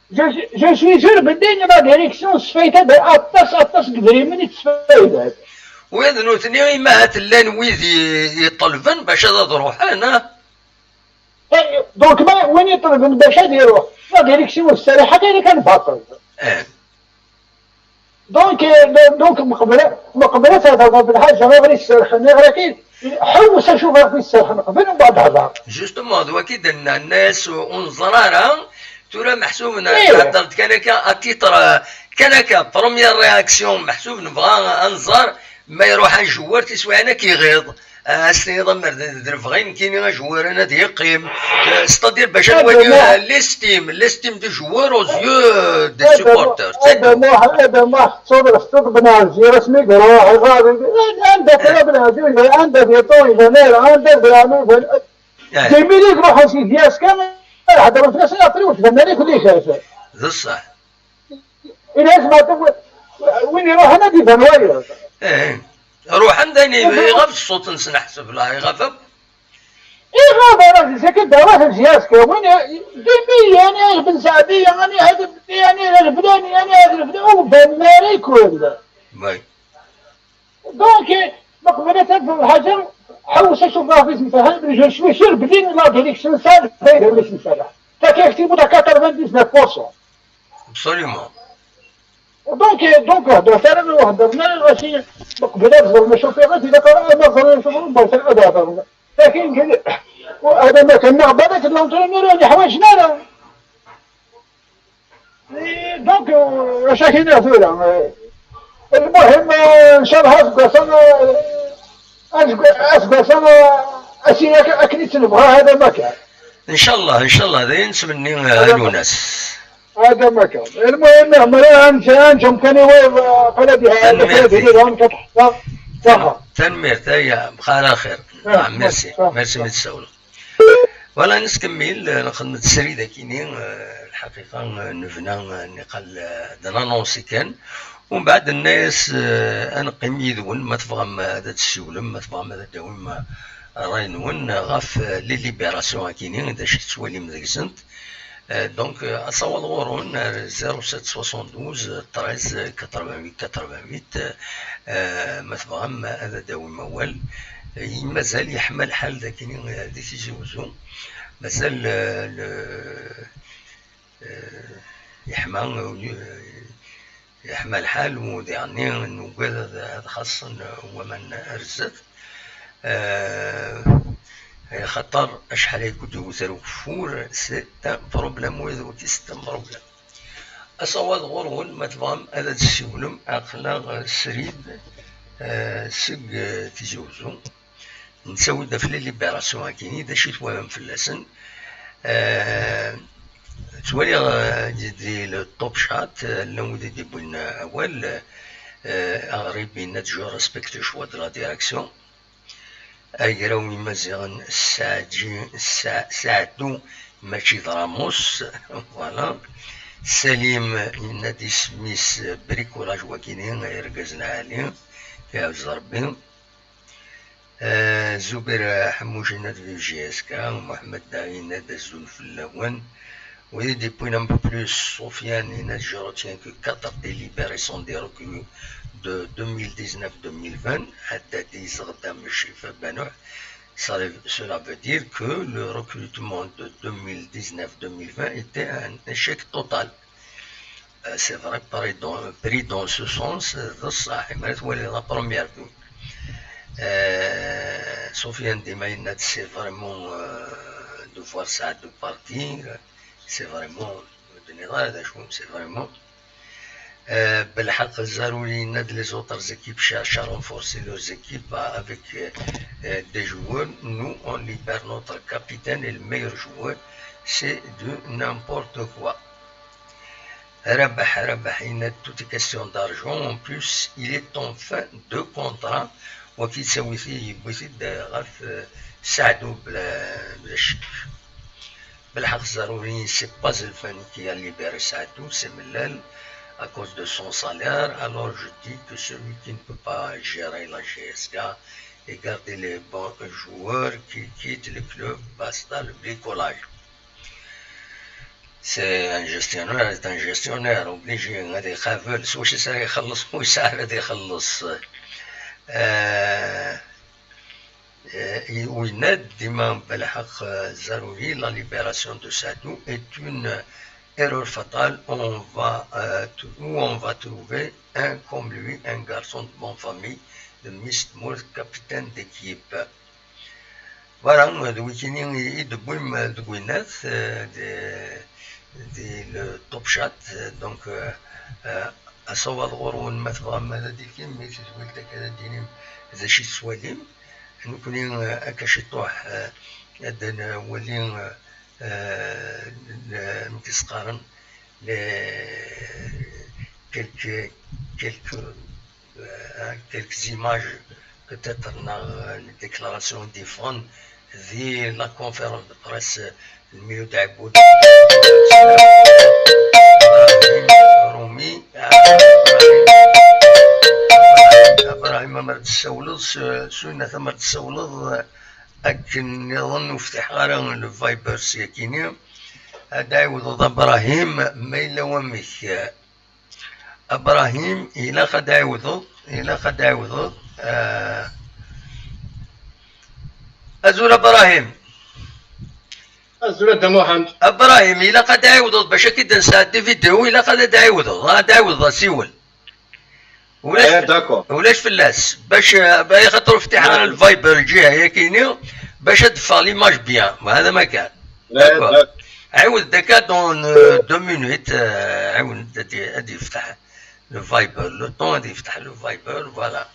Je, je suis sûr بلي la direction سفايتها aṭas, aṭas n yedrimen i tesfaydat. Wid nutni, imahat llan wid i, iṭelben bac ad, ad ruḥen, ah? Eh, donc, ma, win iṭelben bac ad iruḥ, la direction السريحة كاين كان باطل. Eh. Donc, euh, donc, مقبلة، مقبلة هذا الحاجة، غير السرحة، غير كي حوس أشوف في السرحة قبل وبعد هذا. Justement, d wagi d-nnan, nnas ur neẓri ara. Tura meḥsub n-, إيه. Thedder-d kan akka, à titre, euh, kan akka, première réaction, meḥsub nebɣa ad nẓer ma iruḥ ad njewwer tiswiɛin ad k-iɣiḍ. Ah, as-tiniḍ amer d, d lebɣi nekkini ajewwir-a ad yeqqim. Euh, c'est-à-dire bac ad nwali, euh, l'estime, l'estime du joueur aux yeux des supporters. C'est tout. Adamu, adamu, adamu, تصور الصدق بن عزيز، اسمي قروح، غادي، عندك يا بن عزيز، عندك يا طويل، عندك يا عمي، إيه. Des milliers يروحوا سي فياس كان يهضروا في ناس يعطيو وتفنانين كل شيء. بصح. إلا اسمع، وين يروح أنا دي بنوايا. إيه. روح عندنا يغاب الصوت نسنا حسب الله يغاب. إيه، غاب، راه ساكت دعوات الجهاز كامل، ديمي، يعني، بن سعدي، يعني، هذا، يعني، هذا الفلاني، يعني، هذا الفلاني، وبن ماري كل. Oui. Donc، مقبلة هاد الحاجة، حوس أشوف راه في سمسحة، je suis sûr بلي la direction سال فايدة مش مسامح. تا كيكتبوا تا quatre-vingt-dix-neuf pour cent. Absolument. Donc، donc، هضرت أنا وهضرنا ماشي مقبلة بزاف، ما شوفي غير إذا كان أنا زرنا نشوفوا، ما كان أنا هضرنا. لكن قال، وهذا ما كان بالك، l'entraîneur هذه حوايجنا لا. إيه، donc، آه، واش راكي ندير ثورة؟ آه، المهم، آه، إن شاء الله هاك بلاصة، آه، Aseggas-a, akken i tt-nebɣa, hada ma kan. Ncallah, ncallah, d ayen nettmenni, a Lunas. Hada ma kan. Lmuhim, iɛemmer-aɣ, nečča, nečča amkan i wayeḍ, qala biha, tanemmirt. Tanemmirt, aya, bxir axir. Merci, merci mi d-tsawleḍ. Voilà, neskemmel, eh, nxeddem-d srid akini, eh, lḥaqiqa, eh, nebna, eh, niqal, eh, d nanonsi kan. Umbeɛd nenna-yas, eh, ad neqqim yid-wen, ma tebɣam ad d-tessiwlem, ma tebɣam ad d-tawim, eh, ṛṛay-nwen, eh, ɣef, eh, les libérations akini, d acu tettwalim deg-sent. Eh, donc, eh, asawaḍ ɣur-wen ar zéro sept soixante-douze treize quatre-vingt-huit quatre-vingt-huit, eh, ma tebɣam ad d-tawim awal. Eh, mazal yeḥma lḥal dagi, eh, di Tizi Wezzu. Mazal, eh, le, eh, yeḥma, eh, yeḥma lḥal, u diɣenni nugad ad, ad xaṣṣen waman ar zdat. Eh, axaṭer acḥal ay d-iwter ugeffur, c'est un problème, wid ur c'est un problème. Asawaḍ ɣur-wen, ma tebɣam ad d-tessiwlem, aql-aɣ srid, eh, seg, eh, Tizi Wezzu. Nettawi-d ɣef les libérations-agi, d acu i twalam fell-asen? Eh, ttwaliɣ, eh, di, di le top chat, eh, llan wid i d-yewwin, eh, awal, eh, aɣrib yenna-d: « Je respecte le choix de la direction. » Agraw n Imaziɣen, Saɛdi, Sa-, Saɛdu, mačči d Ramus. Voilà. Salim yenna-d isem-is bricolage wagini, ay argaz lɛali, iɛawez Rebbi. Eh, Zubir Ḥemmuc yenna-d vive J S K, Muḥemmed Daɣi yenna-d azul fell-awen. Wid i d-yewwin un peu plus, Sofiane yenna-d: « Je retiens que quatre délibérés sont des reclus de deux mille dix-neuf deux mille vingt. » Haddadi Zagda Mchifa Banuh. Ça, cela veut dire que le recrutement de deux mille dix-neuf deux mille vingt était un échec total. Euh, c'est vrai, pris dans, pris dans ce sens, euh, d ṣṣeḥ, imi twaliḍ la première vue. Euh, Sofiane dima yenna-d, c'est vraiment, euh, de voir ça de partir, c'est vraiment, c'est vraiment. Euh, Belhaq Zarouri yenna-d, les autres équipes cherchent à renforcer leurs équipes avec, euh, euh, des joueurs. Nous, on libère notre capitaine et le meilleur joueur. C'est du n'importe quoi. Rabaḥ, Rabaḥ yenna-d, tout est question d'argent. En plus, il est en fin de contrat. Waki yettawi-t-id, yewwi-t-id ɣef, euh, Saɛdu bla, bla ccek. Belhaq Zarouri, c'est pas Zelfani qui a libéré Saadou, c'est Mellal, à cause de son salaire. Alors je dis que celui qui ne peut pas gérer la J S K et garder les bons joueurs, qu'il quitte le club, basta le bricolage. C'est un gestionnaire, c'est un gestionnaire, obligé, ad iqabel, s wacu ara ixelleṣ, s wacu ara ixelleṣ. Euh, Euh, i-, u yenna-d dima Belhaq, euh, Zarouri, la libération de Saadou est une erreur fatale. On va, euh, t-, où on va trouver un comme lui, un garçon de bonne famille, de Miss Moore, capitaine d'équipe. Voilà, euh, d wikini i, i d-tewwim, euh, deg winnat, euh, de, de le top chat, euh, donc, euh, euh, asawaḍ ɣur-wen, ma tebɣam ad d-tikim, mi tezwilt akka ad d-tinim d acu i tettwalim. Nekkni, eh, akka ciṭuḥ, eh, ad nwali, eh, eh, amek i s-qqaren, les, quelques, quelques, eh, quelques images, peut-être, neɣ, eh, les déclarations i d-yeffɣen di la conférence de presse, Lmiyud Ɛebud, Ibrahim Rumi, Ibrahim, Ibrahim, amer d-tessawleḍ, s-, Sunat, amer d-tessawleḍ, akken nniḍen ur ftiḥeɣ ara le Viber s-yakini. Ad ɛiwdeḍ Ibrahim, ma yella wamek. Ibrahim, ilaq ad ɛiwdeḍ, ilaq ad ɛiwdeḍ, ah. Azul Ibrahim. Azul a Dda Muḥend. Ibrahim, ilaq ad ɛiwdeḍ bac ad k-id-nesɛeddi vidéo, ilaq ad d-ɛiwdeḍ, ad d-ɛiwdeḍ asiwel. Ulac, eh, d'accord, ulac fell-as. Bac, eh, ba-, axaṭer ur ftiḥ ara, d'accord, le Viber lǧiha-yakini, bac ad d-teffeɣ l'image bien. Hada ma kan. Eh, d'accord. D'accord. Ɛiwed-d akka dans, euh, deux minutes, euh, ɛiwed ad d-, ad d-yefteḥ le Viber. Le temps ad d-yefteḥ le Viber, voilà.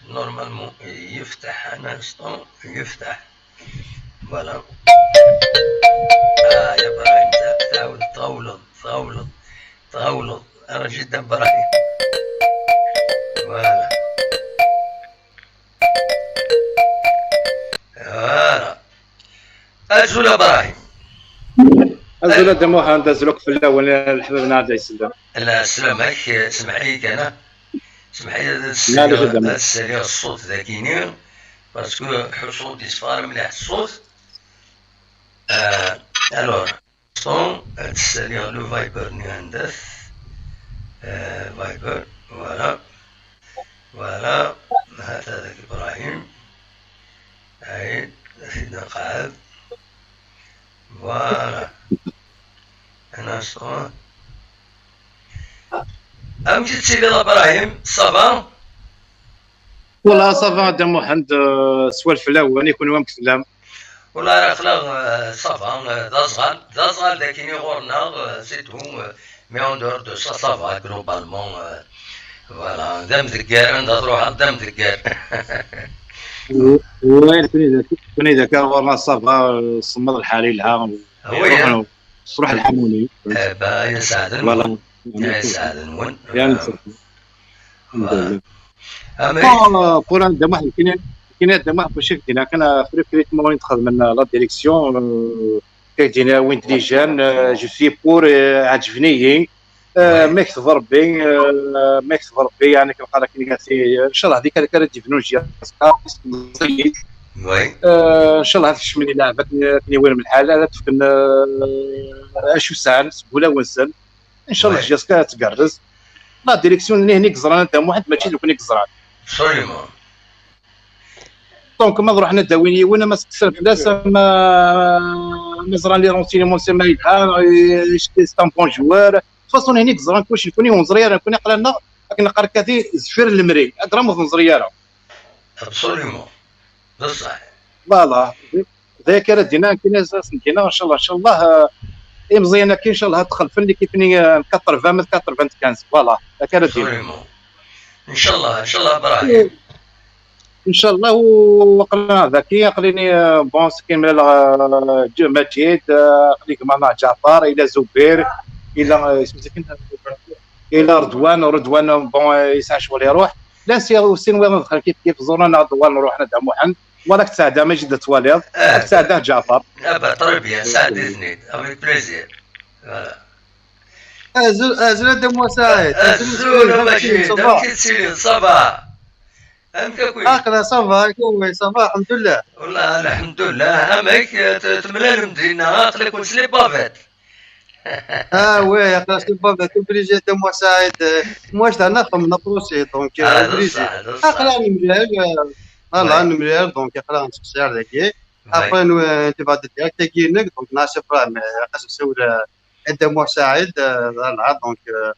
Normalement, yefteḥ, un instant, yefteḥ. Voilà. Ah, ya Brahim, ta-, tawleḍ, tawleḍ, tawleḍ, tawleḍ. Rǧi-d a Brahim. Voilà. Voilà. Azul a Brahim. Azul a Dda Muḥend, azul akk fell-awen, leḥbab-nneɣ ad d-isellem. La, sslam-ak, semmeḥ-iyi kan, ah. Semmeḥ-iyi ad Maɛlic a Dda Muḥend. Ad ssaliɣ ṣṣut dagini, parce que ḥussu ur d-yesseffeɣ ara mliḥ ṣṣut. Euh, alors, son, ad ssaliɣ le Viber-nni anda-t. Euh, Viber, voilà. Voilà, hata dak Ibrahim. Aïd, ad t-id-nqeɛɛed. Voilà. Un instant. Amek i tettiliḍ a Brahim? Ça va? Voilà, ça va a Dda Muḥend, euh, swal fell-awen, i kunwi amek tellam? Voilà, aql-aɣ, euh, ça va, euh, d aẓɣal, d aẓɣal dagi ɣur-neɣ, euh, c'est tout, euh, mais en dehors de ça, ça va, globalement, euh, voilà, d amdeggar, anda truḥeḍ d amdeggar. Oui, oui, nekni d-, nekni d akka ɣur-neɣ ça va, euh, semmeḍ lḥal, yelha. Oui, ruḥ, hein. Truḥ lḥamuni. Eh ben, ya sseɛd-nwen. Voilà. Ya sseɛd-nwen. Ya, euh, netta. Voilà. Alhamdulillah. Amek? Bon, euh, pour un Dda Muḥend, nekni, nekni Dda Muḥend, bac ak-d-iniɣ kan, euh, free treatment i d-xedmen, euh, la direction, euh, ak-d-iniɣ win d les jeunes, euh, je suis pour, euh, ɛeǧben-iyi. Euh, oui. Ma yekteb Rebbi, euh, ma yekteb Rebbi, yeɛni, kan qqar akken i, euh, inchallah, dik ara d-yebnun jyaska, oui. Euh, inchallah, ad kecmen i lɛeb, akken, akken iwulem lḥal, ad d-fken, euh, acu sɛan, seg wulawen-nsen. Inchallah, oui. Jyaska ad tgerrez. La direction-nni hni i yeẓran a Dda Muḥend, mačči d nekkni i yeẓran. Absolument. Donc, ma ad ruḥen ad d-awin yiwen, ama seqsan fell-as, ama, ama ẓran les renseignements, c'est ma yelha, c'est un bon joueur. De toute façon, hini i yeẓran kullec, nekkni ur neẓri ara, nekkni aql-aneɣ, akken neqqar kati, zeffir lemri, agramme ur t-neẓri ara. Absolument. Bṣeḥ. Voilà. D aya kan ara d-iniɣ, akken ad as-d-iniɣ, inchallah, inchallah, euh, imeẓyanen-agi, inchallah, ad d-xelfen l'équipe-nni, euh, n quatre-vingts, quatre-vingt-quinze. Voilà. D aya kan ara d-iniɣ. Absolument. Inchallah, inchallah, Brahim. Inchallah, u aql-aɣ dagi, aql-ini, euh, bon, c'est que, euh, Maǧid, euh, aql-i gma-neɣ Ǧaɛfar, yella Zubir, yella, euh, isem-is akken, yella Redwan, Redwan, bon, euh, yesɛa ccɣel iruḥ. Llan si, sin wayeḍ dexlen kif kif, ẓuren-aɣ-d uɣalen ruḥen a Dda Muḥend. Wala ad k-tesɛedda Maǧid ad twaliḍ, ad k-tesɛedda Ǧaɛfar. Ah bah, très bien, sɛeddi-ten-id, avec plaisir. Voilà. Azul, azul a Dda Muḥend Saɛid. Azul a Maǧid, amek i tettiliḍ, ça va? Amek akk? Aql-aɣ ça va, akken, ça va, alḥemdulillah. Wallah, alḥemdulillah. Amek, t-, temlalem dinna, aql-iken s les bavettes. Ah ouais, aql-aɣ s les bavettes, obligé, a Dda Muḥend Saɛid. Moi, je suis un homme, donc, euh, obligé. Ah, d ṣṣeḥ, d ṣṣeḥ. Aql-aɣ nemlal, euh, voilà, nemlal, donc, aql-aɣ nettqeṣṣir dagi. Après, nous, euh, tu vas direct à Guinée, donc, Nasser Ibrahim, euh, a Dda Muḥend Saɛid, euh, voilà, donc, euh,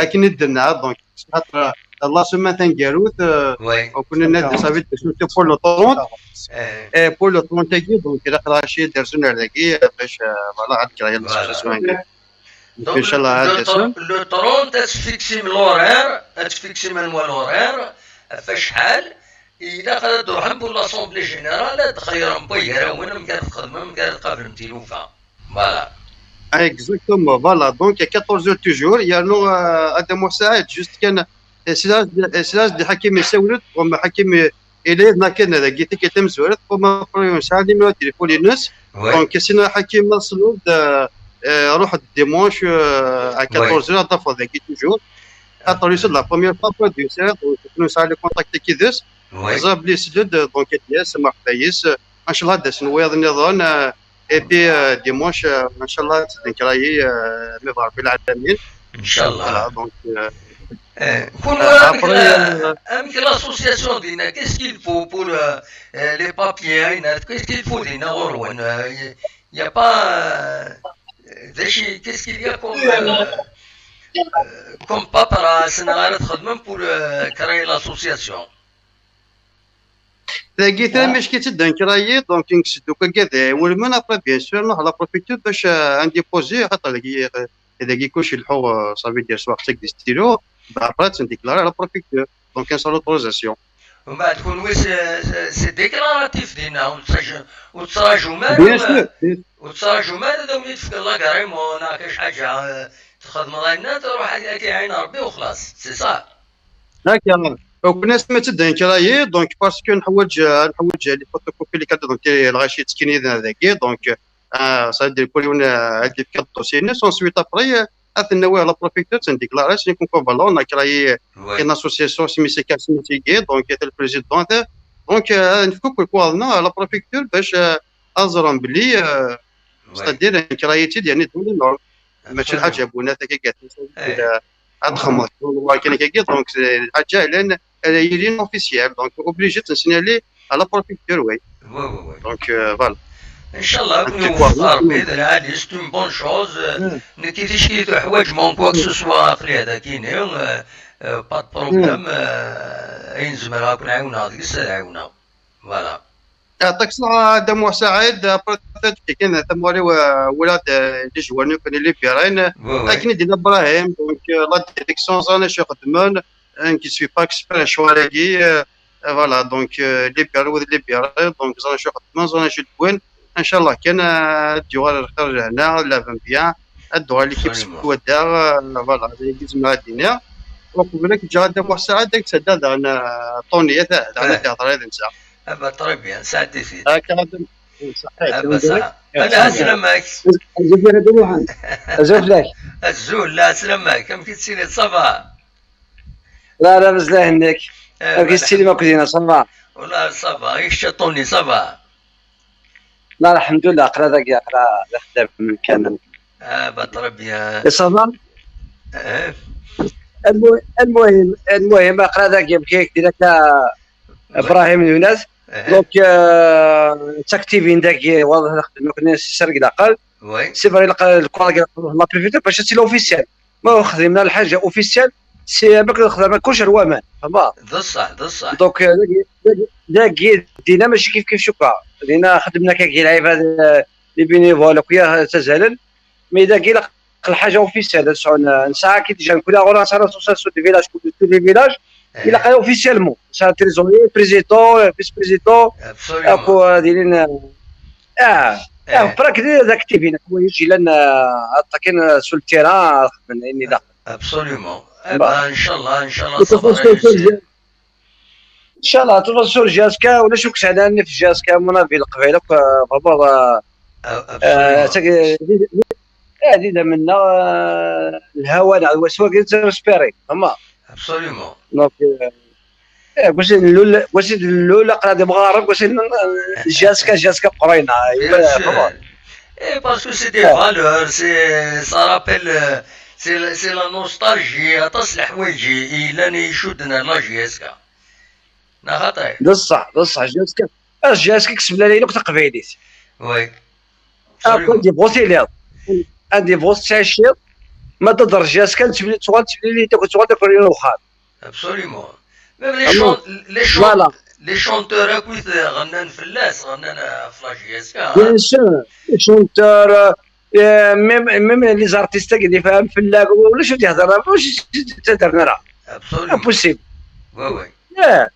akken i d-tenna, donc, xaṭer, euh, la semaine taneggarut, euh, on connaît net, ça veut dire, surtout pour le trente, et pour le trente-agi, donc, ilaq ad aɣ-iderzen ar dagi, euh, bac, euh, voilà, ad d-kkreɣ yal association-agi. Donc, inchallah, le, le tr-, le trente, ad tfixim l'horaire, ad tfixim anwa l'horaire, ɣef acḥal, ilaq ad d-ruḥem pour l'assemblée générale, ad d-xeyyṛem gar-awen amek ara txedmem, amek ara tqablem tilufa. Voilà. Exactement, voilà. Donc, à quatorze heures toujours, yernu, euh, a Dda Muḥend Saɛid, juste kan, euh, c'est là, c'est là, Ḥakim yessawel-d, comme Ḥakim, euh, il est là, kan, dagi tikkelt tamezwarut, comme après, on a le numéro de téléphone, donc, sinon, Ḥakim, ma tselleḍ, euh, euh, ruḥ dimanche, euh, à quatorze heures, ad tafeḍ dagi toujours. Xaṭer, c'est la première fois, producer, donc, nous avons le contact avec lui. Ẓer belli yesell-d, donc, ad d-yas, merḥba yes. Inchallah, ad d-asen wayeḍ nniḍen, euh, et puis, euh, dimanche, euh, inchallah, ad d-nekreɣ, euh, mi d Rebbi lɛalamin. Inchallah. Voilà, donc, euh, eh, kunwi, euh, amek, après, euh, amek l'association dinna, qu'est-ce qu'il faut pour, euh, euh, les papiers, hein, qu'est-ce qu'il faut dinna ɣur-wen? Euh, y, y a pas, euh, d acu, qu'est-ce qu'il y a comme, euh, euh, comme paperasse neɣ ara txedmem pour, euh, créer l'association? Dagi, ah, tameckitt i d-nekrayi, donc, nekkes-d akk agad iwulmen, après, bien sûr, nruḥ à la préfecture bac, euh, ad ndipozyi, xaṭer dagi, euh, dagi kullec ileḥḥu, euh, ça veut dire, s waɣ-, s stylo, bah, après, ad tnediklar à la préfecture. Donc, ad nesɛu l'autorisation. Mbeɛd kunwi c'est déclaratif dinna, ur tettraǧum ara, ur tettraǧum ara d awen-yefk l'agrément neɣ kra ḥaǧa, txedmeḍ ayenna, truḥ ad k-iɛin Rebbi u xlaṣ, c'est ça. Akka. Donc, nesmett-d un crayon, donc, parce que nḥwaǧ, nḥwaǧ les photocopies, les cartes d'identité, lɣaci yettekkin yid-neɣ dagi, donc, euh, ça veut dire, kul yiwen, euh, ad d-yefk dossier-ines, ensuite, après, euh, ad t-nawi à la préfecture, ad t-ndéclarer, c'est une concours ballon, on a créé une association, c'est Missy Kassem, donc, il était le président, donc, euh, nefk akk lekwaɣeḍ-nneɣ à la préfecture, bac, euh, ad ẓren belli, euh, c'est-à-dire, un crayon, il y a une norme. Mačči d lḥaǧa n wunat akka gata, ad txedmeḍ kra n wakken akka, donc lḥaǧa yellan, ad yili officiel, donc obligé ad t-nsinyali à la préfecture, oui. Oui, oui, oui. Donc, euh, voilà. Inchallah, ad ken-iweffeq Rebbi, d lɛali, c'est une bonne chose. Nekki ticki tuḥwaǧem quoi que ce soit, aql-i dagi-ni, euh, euh, pas de problème, euh, ayen zemreɣ ad ken-ɛiwneɣ deg-s, ad ɛiwneɣ. Voilà. Yeɛṭik ṣṣeḥḥa a Dda Muḥ Saɛid, après, kan tamawt-iw, euh, ula d, euh, les joueurs-nni kan i libérin, akken i d-yenna Brahim, donc, euh, la direction ẓran acu xeddmen, nekk je suis pas expert ccɣel-agi, euh, euh, voilà, donc, euh, libéri wid libéri, donc ẓran acu xeddmen, ẓran acu d-wwin, inchallah kan, euh, ad d-yuɣal lxir lehna, lɛeben bien, ad d-tuɣal l'équipe s wadda, euh, voilà, d ayen i zemreɣ ad d-iniɣ. Uqbel ad k-ǧǧeɣ a Dda Muḥ Saɛid, ad k-ttaddaɣ daɣen, euh, Tony, ad, daɣen ad d-ihḍer yid-nteɣ. Ah bah, très bien, sɛeddi-t-id. Akka, ah bah, ça. Ala, ɛeslama-k. Azul fell-ak. Azul, la, ɛeslama-k. Amek i tettiliḍ, ça va? La, la, mazal henni-k. Amek i tettiliḍ akk dinna, ça va? Wala, ça va. I kečč a Tony, ça va? La, lḥemdullah, aql-aɣ dagi, aql-aɣ d ixeddamen kan. Ah bah, très bien. Et ça va? Eh. Almu-, almuhim, almuhim, aql-aɣ dagi, amek i k-d-yenna akka Ibrahim Lwennas. Donc, euh, d taktivin dagi, waḍ nxeddem akk si sser deg laqal. C'est vrai, laqal, lkura dagi, la préfecture, bac ad tili officiel. Ma ur xedmen lḥaǧa officiel, c'est avec lxedma kullec ar waman, fehmeḍ? D ṣṣeḥ, d ṣṣeḥ. Donc, euh, dagi, dagi, dagi, dinna mačči kif kif cukka. Dinna xedmen akka lɛibad, euh, les bénévoles, akk ttazalen. Mais dagi, ilaq lḥaǧa officielle, ad sɛun, euh, nesɛa ki déjà, mkul ɣur-neɣ nesɛa l'association de village, comme tous les villages, ilaq officiellement. Nesɛa trésorier, président, euh, vice-président, akk, euh, d ilin, euh, ah, ah, brak d, d activin, akk wayeǧ yellan, euh, aṭakin, euh, sur le terrain, xedmen ayen ilaq. Absolument. Eh ben, inchallah, inchallah, ça va réussir. Inchallah, de toute façon, sur J S K, ulac akk sɛan annif J S K, mon avis, Leqbayel akk, euh, vraiment, euh, euh, d, d, eh, d idammen-nneɣ, euh, lhawa-nneɣ, d waswa kan nettespéri, fehmeḍ? Absolument. Donc, euh, eh, gwas-i nlul, gwas-i nlul, aql-aɣ d imɣaren, gwas-i n, euh, J S K, J S K qrayna, bien sûr. Eh, parce que c'est des valeurs, c'est, ça rappelle, euh, c'est la, c'est la nostalgie, aṭas n leḥwayeǧ i yellan i icudden ar la J S K. Neɣ xaṭi? D ṣṣeḥ, d ṣṣeḥ, J S K. Ah, J S K kesb lɛali akk taqbaylit. Oui. Akk anda ibɣu tiliḍ. Anda ibɣu tettɛiciḍ. Ma d-, d J S K, tuɣal temlilit akk, tuɣal akk ɣer uxxam. Absolument. Même les chan-, les chan-, les chanteurs akk i t-, ɣennan fell-as, ɣennan, euh, ɣef la J S K, hein. Bien sûr, les chanteurs, euh, euh, même, même les artistes qui défendent fell-ak, ulac ur d-yehder, ulac ur d-yettader ara. Absolument. Impossible. Oui, oui. Yeah.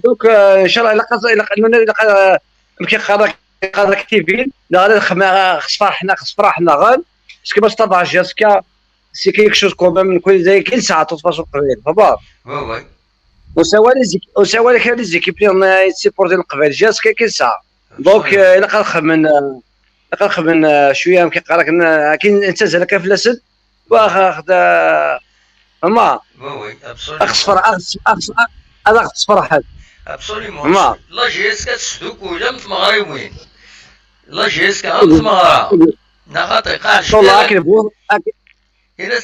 Donc, euh, inchallah, ilaq, ilaq, ilaq, ilaq, euh, amek i qqaren, qqaren activin, neɣ ad xedmeɣ, xesfeṛ ḥna, xesfeṛ ḥna ɣen, parce que ma s-taḍeɛ J S K, c'est quelque chose quand même, nekk d ayen kan nesɛa, de toute façon, qbel, fehmeḍ? Oui, oui. Ur sɛiɣ ara les équ-, ur sɛiɣ ara kra les équipes nniḍen i d-supporter Leqbayel, J S K kan nesɛa. Donc, euh, ilaq ad xedmen, euh, ilaq ad xedmen, euh, cwiya, amek i qqaren, akken, akken nettazal akka fell-asen, wa, ax-, ax-, da-, ama, oui, oui, absolument. Ax-, ax-, ax-, ad aɣ-tesferḥem. Absolument. Ma. La J S K tesdukul am tmeɣriwin. La J S K am tmeɣra. Neɣ xaṭi, qeɛdec. Akken bɣu, akken,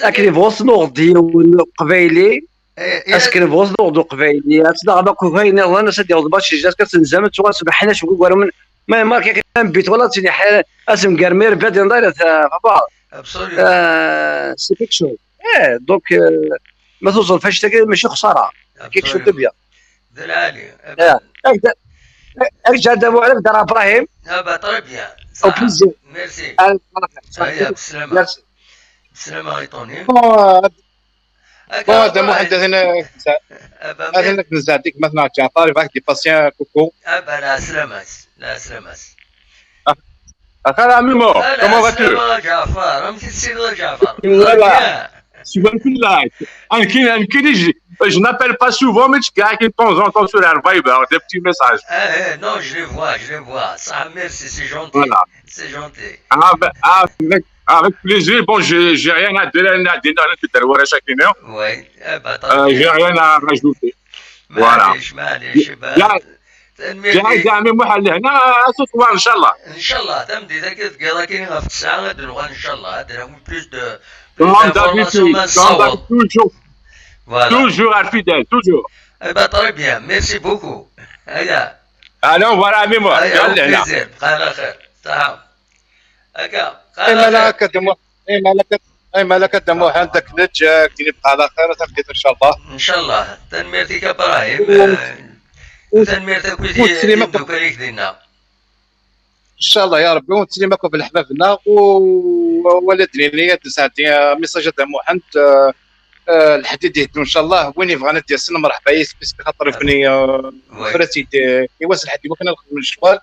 akken bɣu tnuɣeḍ yiwen uqbayli, eh, akken bɣu tnuɣeḍ uqbayli, ad tnaɣeḍ akk ayen nniḍen, ad d-yaweḍ bac J S K tenzam, ad tuɣal sbeḥ ḥnac deg ugarmen. Ma, ma, kan, kan, bit wala ttini ḥala, asemgar mi rebba din ḍayret, euh, papa. Absolument. Euh, c'est quelque chose. Eh, donc, euh, ma tuẓeḍ fectagi, mačči xsara. Quelque chose de bien. D lɛali. Eh, ak-, ak-, ak-, Ǧadda Muɛlem, Dara Ibrahim. Ah bah, très bien. Au plaisir. Merci. Merci. Merci. Bon, euh, Bon, هذا محمد، هذا أنا، هذا أنا كنزعدك مثلا جعفر، يبغاك دي باسيان كوكو. أبا لا سلامات، لا سلامات. أخي Amimo, comment vas-tu? جعفر، أم تسير جعفر. Voilà. Je suis pas plus là. أنا كي، أنا كي نجي، je n'appelle pas souvent, mais je gagne de temps en temps sur un Viber, des petits messages. Ah, eh, non, je les vois, je les vois. Ça, merci, c'est gentil. Voilà. C'est gentil. Avec, avec plaisir. Bon, j'ai, j'ai rien à dire, rien à dire, rien à dire, rien à dire. Oui, eh ben, euh, j'ai rien à rajouter. Voilà. معليش، معليش، يا، يا عزيزي عمي محمد، هنا ce soir إن شاء الله. إن شاء الله، تمدي ذاك الدقيقة كاين غير في الساعة، غادي نبغى إن شاء الله، هاد نعاود plus de، plus d'informations ما نصور. Toujours. Voilà. Toujours à fidèle, toujours. Eh ben, très bien, merci beaucoup. هيا. Allez, au revoir عمي محمد. هيا، au plaisir. بقى على خير. صحة. هكا، بقى على خير. إما لا كدمو، إما لا كد-، إما لا كدمو عندك نجاك، ديني بقى على خير، تاخديك إن شاء الله. إن شاء الله. تنميرتك إبراهيم. و-، آه، و-، تنميرتك ويدي وتسليمك. إن شاء الله يا ربي، ونتسلمكم بالحبابنا و-، ولا دنيا تسعدي ميساج هذا محمد، آه، آه، الحديد يهدو إن شاء الله، وين يبغى ندير سن مرحبا يسبيس خاطر يبني، آه، فراتي دي، يواس الحديد وكنا نخدم الشوال.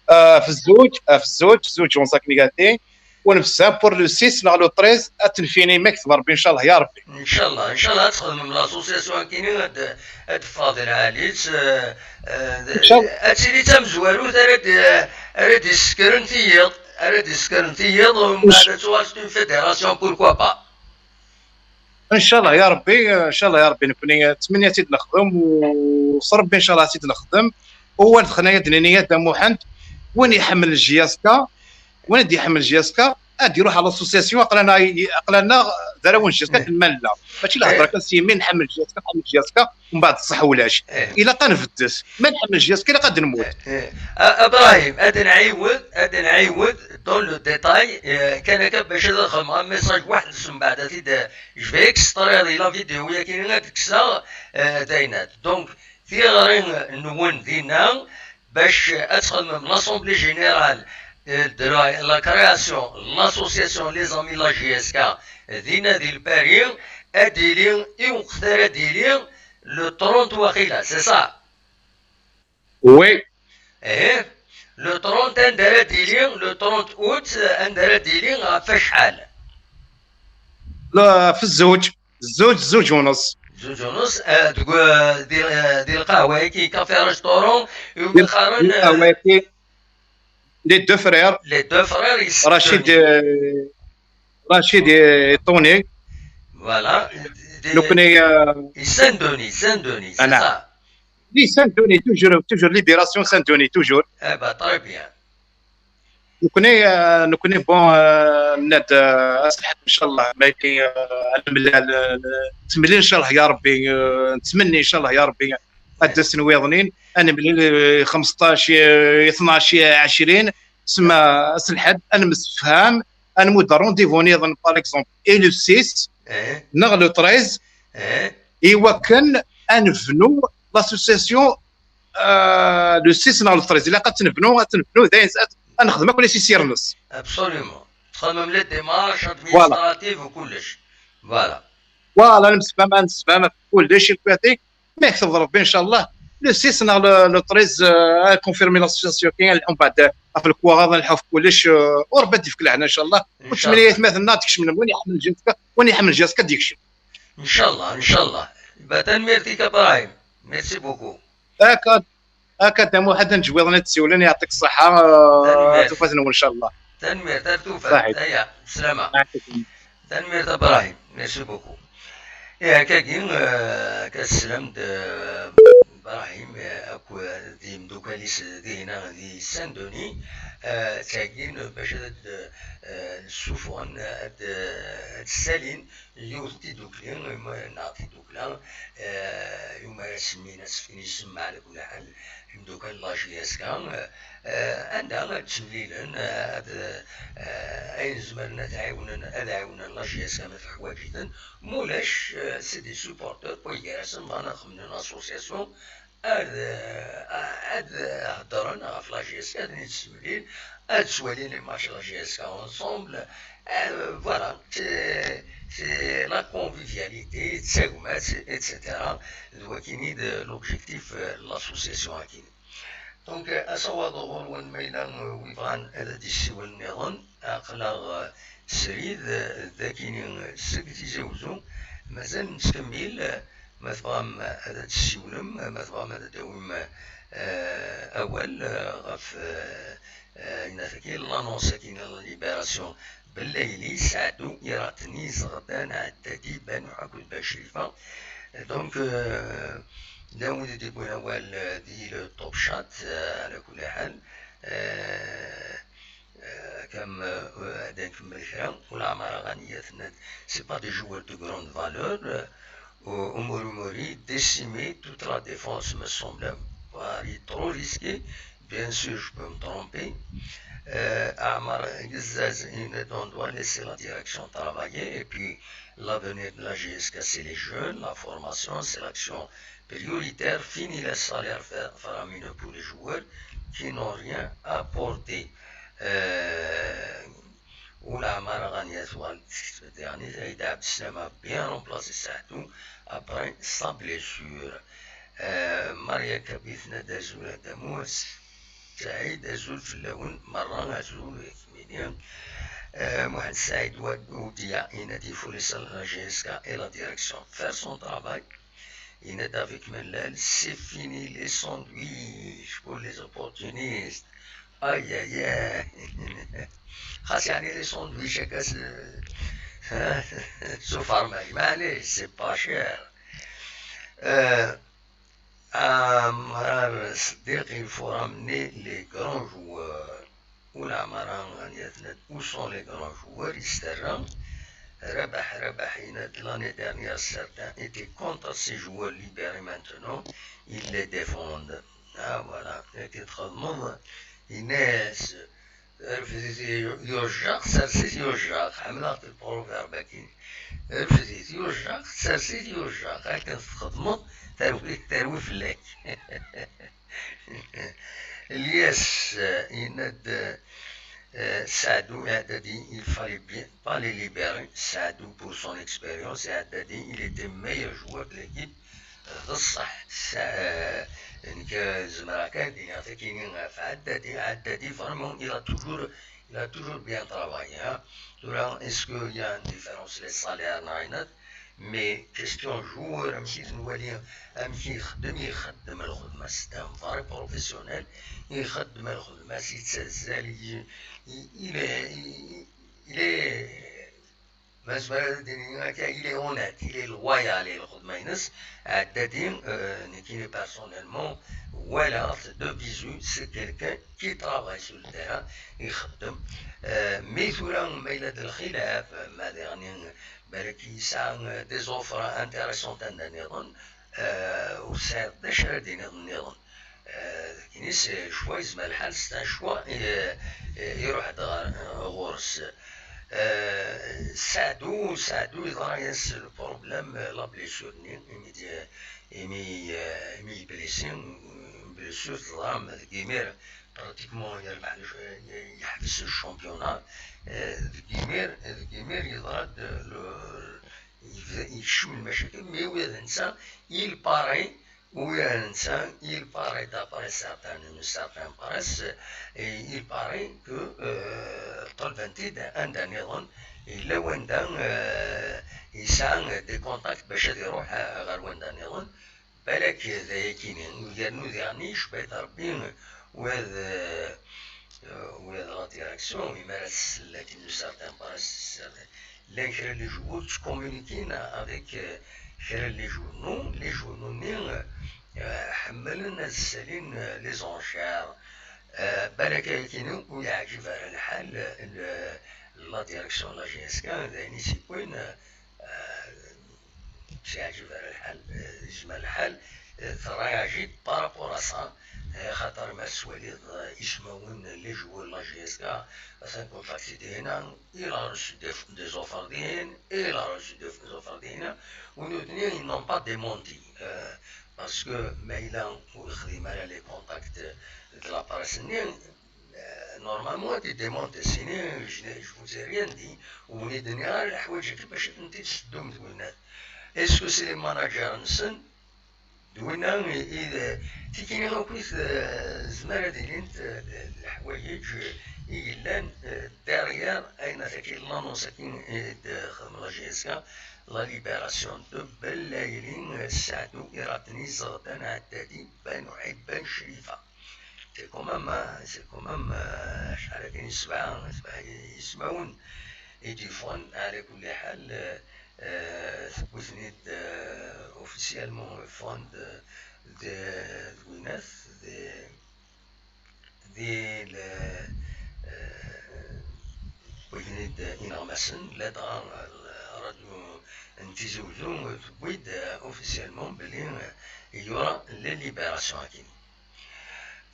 آه، في الزوج، آه، في الزوج، زوج ونص كني قاعدين. ونفسها pour le six نغلو treize، اتنفيني مكتب ربي إن شاء الله يا ربي. إن شاء الله، إن شاء الله تخدم l'association كيني هاد، هاد فاضل علي، ت-، آه، إن شاء الله. هادشي اللي تم زوارو، راه د-، راه ديسكرن تيض، راه ديسكرن تيض، ومن بعد توغال c'est une fédération، pourquoi pas. إن شاء الله يا ربي، إن شاء الله يا ربي نكوني تمنيت نخدم وصربي إن شاء الله تيد نخدم. هو دخلنا يد نية محمد وين يحمل الجياسكا، وين يدي يحمل الجياسكا، ادي يروح على l'association، اقلنا، اقلنا ذراون الجياسكا في المال لا. ماشي الهضره كان سيمين نحمل الجياسكا، نحمل الجياسكا ومن بعد الصح ولاش. الا قنفدس ما نحمل الجياسكا الا قد نموت. إيه. آه، ابراهيم، هذا نعيود، هذا نعيود dans le détail، آه، كان هكا باش هذا الخدمه ميساج واحد من بعد هذه، je vais extraire la vidéo، ولكن انا ديك الساعه، آه، داينات. Donc تيغري نون دينا باش اتخدم l'assemblée générale، آه، de la، la création l'association Les Amis de la J S K دينا دي الباري، اديلي اي وقت راه ديلي le trente واقيلا، c'est ça؟ Oui. ايه، le trente اندرا ديلي، le trente août اندرا ديلي غا فشحال؟ لا، في الزوج، الزوج، زوج ونص. زوج ونص، آه، تقول، آه، ديال، آه، ديال القهوة، كي كافي restaurant، يوم ديال، الاخرين، ديال آه، القهوة، كي les deux frères. Les deux frères، رشيد، آه، رشيد، آه، طوني. Voilà. لو كني، آه، Saint-Denis، Saint-Denis، c'est ça. Oui, Saint-Denis, toujours, toujours, Libération Saint-Denis, toujours. Eh ben, très bien. نكوني، آه، نكوني bon، آه، ناد، آه، أسلحة إن شاء الله، ما يكي، آه، أنا من ال-، ال-، نتمنى إن شاء الله يا ربي، آه، نتمنى إن شاء الله يا ربي هاد السنة ويضنين، أنا من ال-، خمسطاش، آه، اثناش، آه، عشرين، سما أسلحة، أنا مسفهام، أنا مود rendez-vous نيضن، par exemple، et le six، نغ le treize، إيوا كان أنفنو l'association، آه، le six نغ le treize، إلا قد تنفنو، تنفنو، داين ساعات، أنخدم كل شيء سير نص. Absolument. تخدم les démarches administratives وكلش. Voilà. Voilà، نمسفهم، نمسفهم في كلش، يكفي. ما يكتب ربي إن شاء الله. Le six نغ le، le treize، آه، confirmer l'association كاين، نلحقو بعد، آه، في الكواغاض، نلحقو في كلش، آه، وربي يديك الهنا إن شاء الله. إن شاء الله. وتسمية مثلا تكشف من وين يحمل جهتك، وين يحمل جهتك ديك الشيء. إن شاء الله، إن شاء الله. يبقى تنميرتك إبراهيم. Merci beaucoup. هكا، هكا تم واحد نجويض نتسولن، يعطيك الصحة، آه، تنميرت. توفى إن شاء الله. تنميرت، توفى. صحيح. هيا، بسلامة. يعطيك الصحة. تنميرت إبراهيم. Merci beaucoup. إيه، هكاكي، آه، كسلام د-، إبراهيم، آه، أكو دي مدوكاليس دينا دي Saint-Denis، آه، تاكين باش هاد، آه، السفن، آه، هاد، آه، هاد السالين، يوث تيدوكلي، ما نعطي دوكلا، آه، يوم سمينا سفيني سمع على كل حال، يمدوكال la J S K، آه، عندها تسمليلن، آه، هاد، آه، أين زمرنا تعاونن، أد عاونن la J S K ما في حواجتن، مولاش، آه، c'est des supporters، بوياسن، ما نخمن association، أد، آه، أد هدرن، غف la J S K، أد نتسمليل، أد سوالين les matchs la J S K ensemble، Euh, voilà, c'est c'est la convivialité, d tagmat, et cetera. D wakini d l'objectif, euh, n l'association akini. Donc, euh, asawaḍ ɣur-wen ma yella, euh, wi bɣan ad d-issiwel nniḍen, aql-aɣ, euh, srid, euh, d akini, euh, seg Tizi Uzzu. Mazal nettkemmil, euh, ma tebɣam ad d-tessiwlem, ma tebɣam ad d-tawim, euh, awal, euh, ɣef, euh, euh, ayen-agi, l'annonce-agi n la libération, bellayli, Saɛdu, Iratni, Zeɣdan, Ɛeddadi, Banuḥ akked Bacirifa. Donc, euh, d wid i d-yewwin awal, euh, di le Top Chat, euh, ɛla kulli ḥal. Euh, euh, comme, euh, ad nkemmel kra, ulaɛmer aɣani ad t-nad, c'est pas des joueurs de grande valeur, euh, Umuri Umuri décimé toute la défense, me semble, voire il est trop risqué. Bien sûr, je peux me tromper. Euh, Amar Gizaz, il on doit laisser la direction travailler. Et puis, l'avenir de la G S K, c'est les jeunes, la formation, c'est l'action prioritaire. Fini les salaires fa- faramineux pour les joueurs qui n'ont rien apporté. Euh, Oula Mara Rania Zoual, Saïd Abdeslam a bien remplacé Satou. Après sa blessure. Euh, Maria Kabithna Dazoul Adamou, Saïd Azoul Flaoun, Maran Azoul Minian, euh, Mohamed Saïd Oudia, Inadi Foulissal, la G S K et la direction faire son travail. Inad avec Mellal, c'est fini les sandwichs pour les opportunistes. Aïe aïe aïe. خاص يعني les sandwichs هكا س- سو فارماج، معليش، c'est pas cher. Euh, Amrar Sdiq, il faut ramener les grands joueurs. Oula Amara, où sont les grands joueurs? Isterra. Rabah, Rabah, Inad, l'année dernière, certains étaient contre ces joueurs libérés maintenant. Ils les défendent. Ah, voilà. Akken txedmeḍ, Inès, rfed-it yujjaq, sers-it yujjaq. Ḥemmleɣ le proverbe-agi. Rfed-it yujjaq, sers-it yujjaq. Akken txedmeḍ, terwi, terwi fell-ak. Ilyas, euh, Inad, euh, Saadou Haddadi, il fallait bien pas les libérer. Saadou, pour son expérience, et Haddadi, il était meilleur joueur de l'équipe. D ṣṣeḥ, Sa- eh, nekk zemreɣ kan ad d-iniɣ takini ɣef Haddadi. Haddadi, vraiment, il a toujours, il a toujours bien travaillé, hein. Tura, est-ce qu'il y a une différence les salaires neɣ ayen? Mais question joueur, amek i t-nwali, amek i ixeddem, ixeddem lxedma, c'est un vrai professionnel. Ixeddem lxedma, yettazzal, il, il, il est, il, il est Ma nezmer ad d-nini akka, il est honnête, il est loyal i lxedma-ines. Haddadi, euh, nekkini personnellement, walaɣ-t de visu, c'est quelqu'un qui travaille sur le terrain, ixeddem. Euh, mi tura ma yella d lxilaf, ma diɣen balak yesɛa, euh, des offres intéressantes anda nniḍen, euh, ur tesɛiḍ d acu ara d-tiniḍ nniḍen. Euh, dagini, c'est choix, yezmer lḥal, c'est un choix, euh, euh, iruḥ-d ɣer, euh, ɣur-s. Euh, Saadou, Saadou, yeḍra-yas le problème, euh, la blessure-nni, imi d-, imi, euh, imi yeblessi, une blessure teḍra-m deg imir, pratiquement, yerbeḥ le ch-, yeḥbes le championnat. Euh, deg imir, deg imir yeḍra-d le, yekcem lmacakil, mais ula d netta, il paraît, ula d netta, il paraît, d'après certaines, une certaine presse, et il paraît que, euh, ṭelben-t-id anda nniḍen, yella wanda, euh, yesɛa des contacts bac ad iruḥ, euh, ɣer wanda nniḍen. Balak d ayakini, yernu diɣen yecba-t Rebbi, wa d, euh, wa d la direction, imi ara tsell akken une certaine presse, llan kra n les joueurs ttcommuniquin avec, euh, kra n les journaux, les journaux-nni, euh, ḥemmlen ad ssalin, euh, les enchères. Euh, balak ayakini ur yeɛǧib ara lḥal, euh, la direction n la G S K, d ayen i s-yewwin, euh, ur s-yeɛǧib ara lḥal, euh, yezmer lḥal, euh, terréagit par rapport à ça, euh, xaṭer ma tettwaliḍ, euh, ismawen n les joueurs n la G S K, atan contacté dihina, il a reçu des, des offres dihin, il a reçu des, des offres dihina, u nutni, ils n'ont pas démenti, euh, parce que ma yella ur yexdim ara les contacts de la presse-nni, Normalement, ad d-demande sini, je, je vous ai rien dit, ur wen-d-nniɣ ara leḥwayeǧ-agi bac ad tent-id-teddum d winnat. Est-ce que c'est les managers-nsen? D winna i, i d tikini akkit, eh, zemar ad ilint, eh, d leḥwayeǧ i yellan, eh, derrière ayen ataki l'annonce-agi i d-xedmen la J S K, la libération de Belayli, eh, Saɛdu Iratni, Zeɣdan Ɛeddadi, Ben Uɛid, Ben Crifa. C'est quand même, hein, c'est quand même, euh, acḥal akka n ssebɛa, ssebɛa yismawen i d-yeffɣen, ɛla kulli ḥal, euh, euh, tewwi-ten-id, euh, officiellement, ffɣen-d, euh, d, d winat, d, di le, euh, tewwi-ten-id ineɣmasen, ladɣa, euh, radio n Tizi Uzzu, euh, tewwi-d, euh, officiellement belli, euh, yura la libération akkin.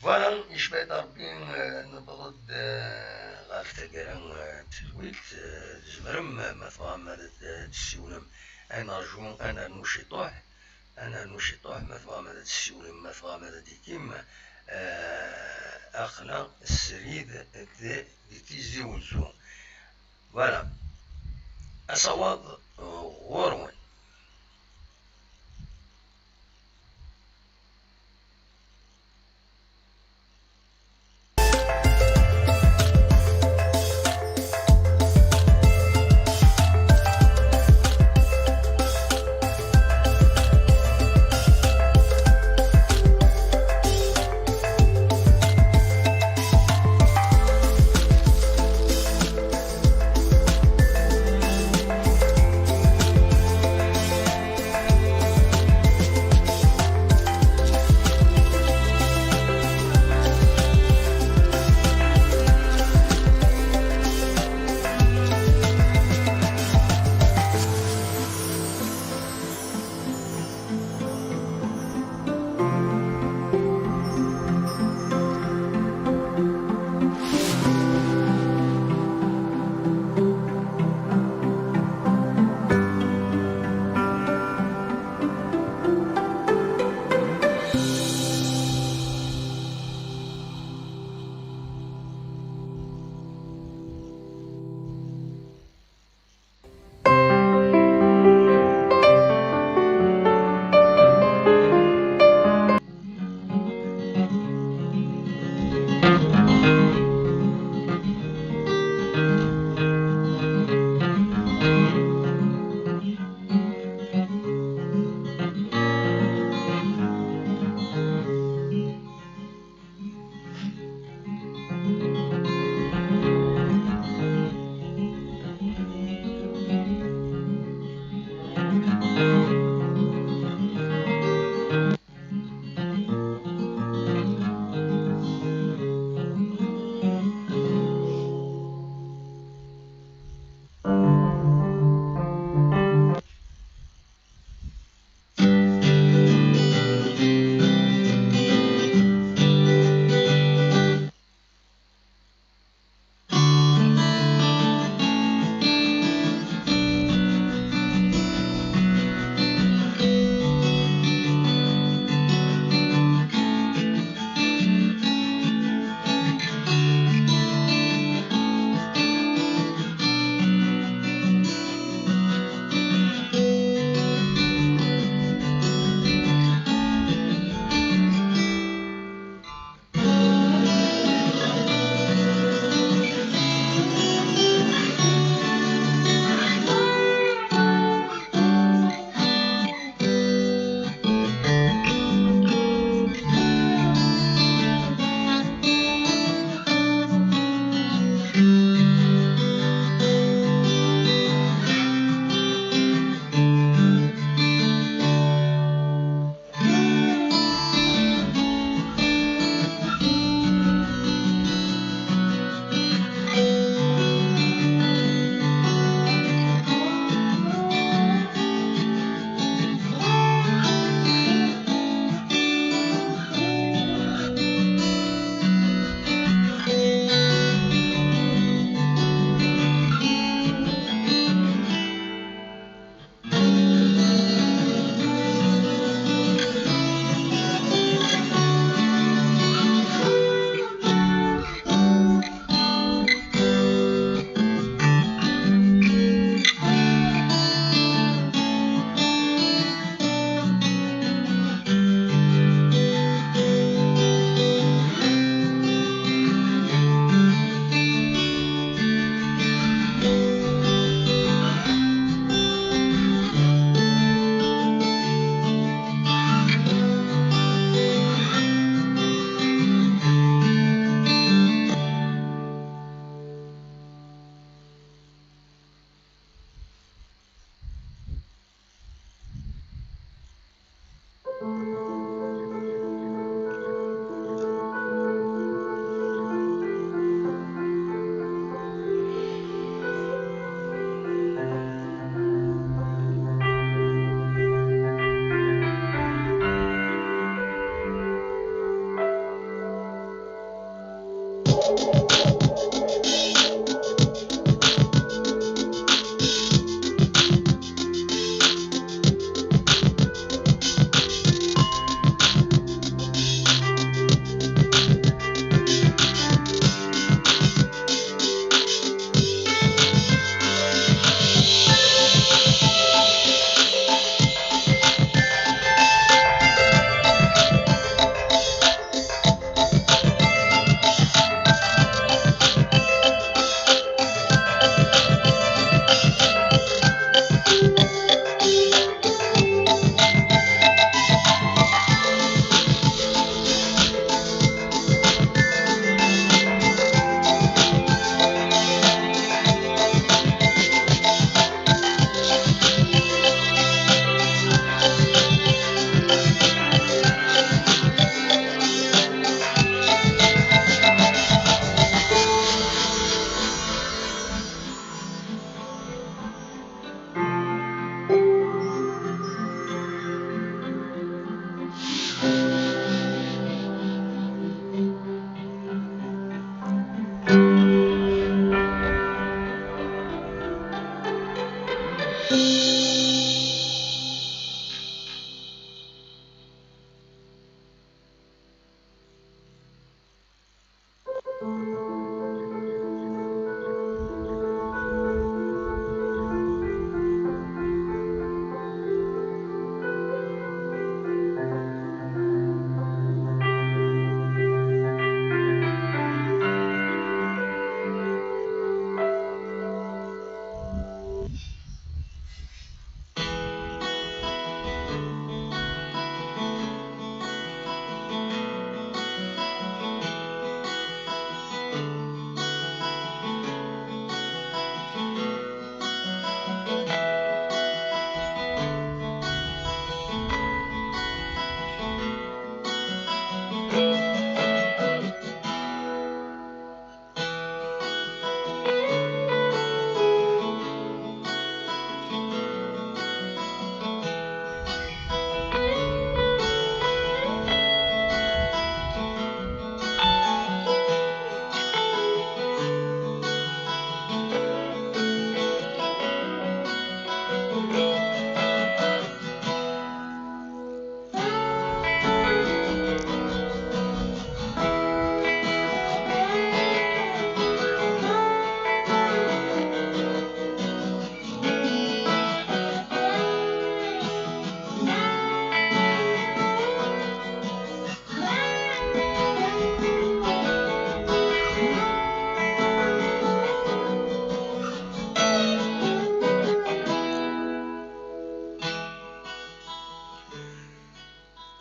Voilà, yecba-d Ṛebbi, eh, newweḍ-d, eh, ɣer taggara, eh, n tedwilt, eh, tzemrem, eh, ma tebɣam ad d-, ad d-tessiwlem, ad nerju, ad nernu ciṭuḥ, ad nernu ciṭuḥ, ma tebɣam ad d-tessiwlem, ma tebɣam ad d-tikim, eh, aql-aɣ srid di, di Tizi Wezzu. Voilà. Asawaḍ, eh, ɣur-wen.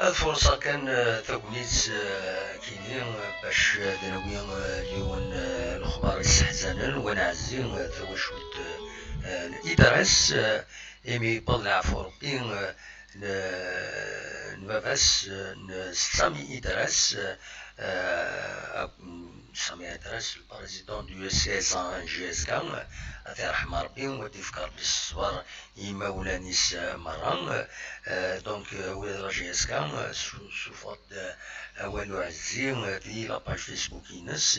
Ad furṣeɣ kan, eh, tagnit, eh, kini, eh, bac, eh, ad nawi, eh, yiwen, eh, lexbar isseḥzanen, wa nɛezzi, eh, tawacult, eh, n Idres, eh, imi yewweḍ leɛfu Rebbi, eh, n, n baba-s, eh, n Sami Idres, eh, eh, ak-, Sami Idres, le président du C S A N J S K, eh, ad t-yerḥem Rebbi, wa d-ifk Rebbi ṣṣber i yimawlan-is, eh, merra. Eh, donc, eh, ula d la J S K, eh, su-, suffeɣ-d, eh, awal uɛezzi, eh, di la page Facebook-ines,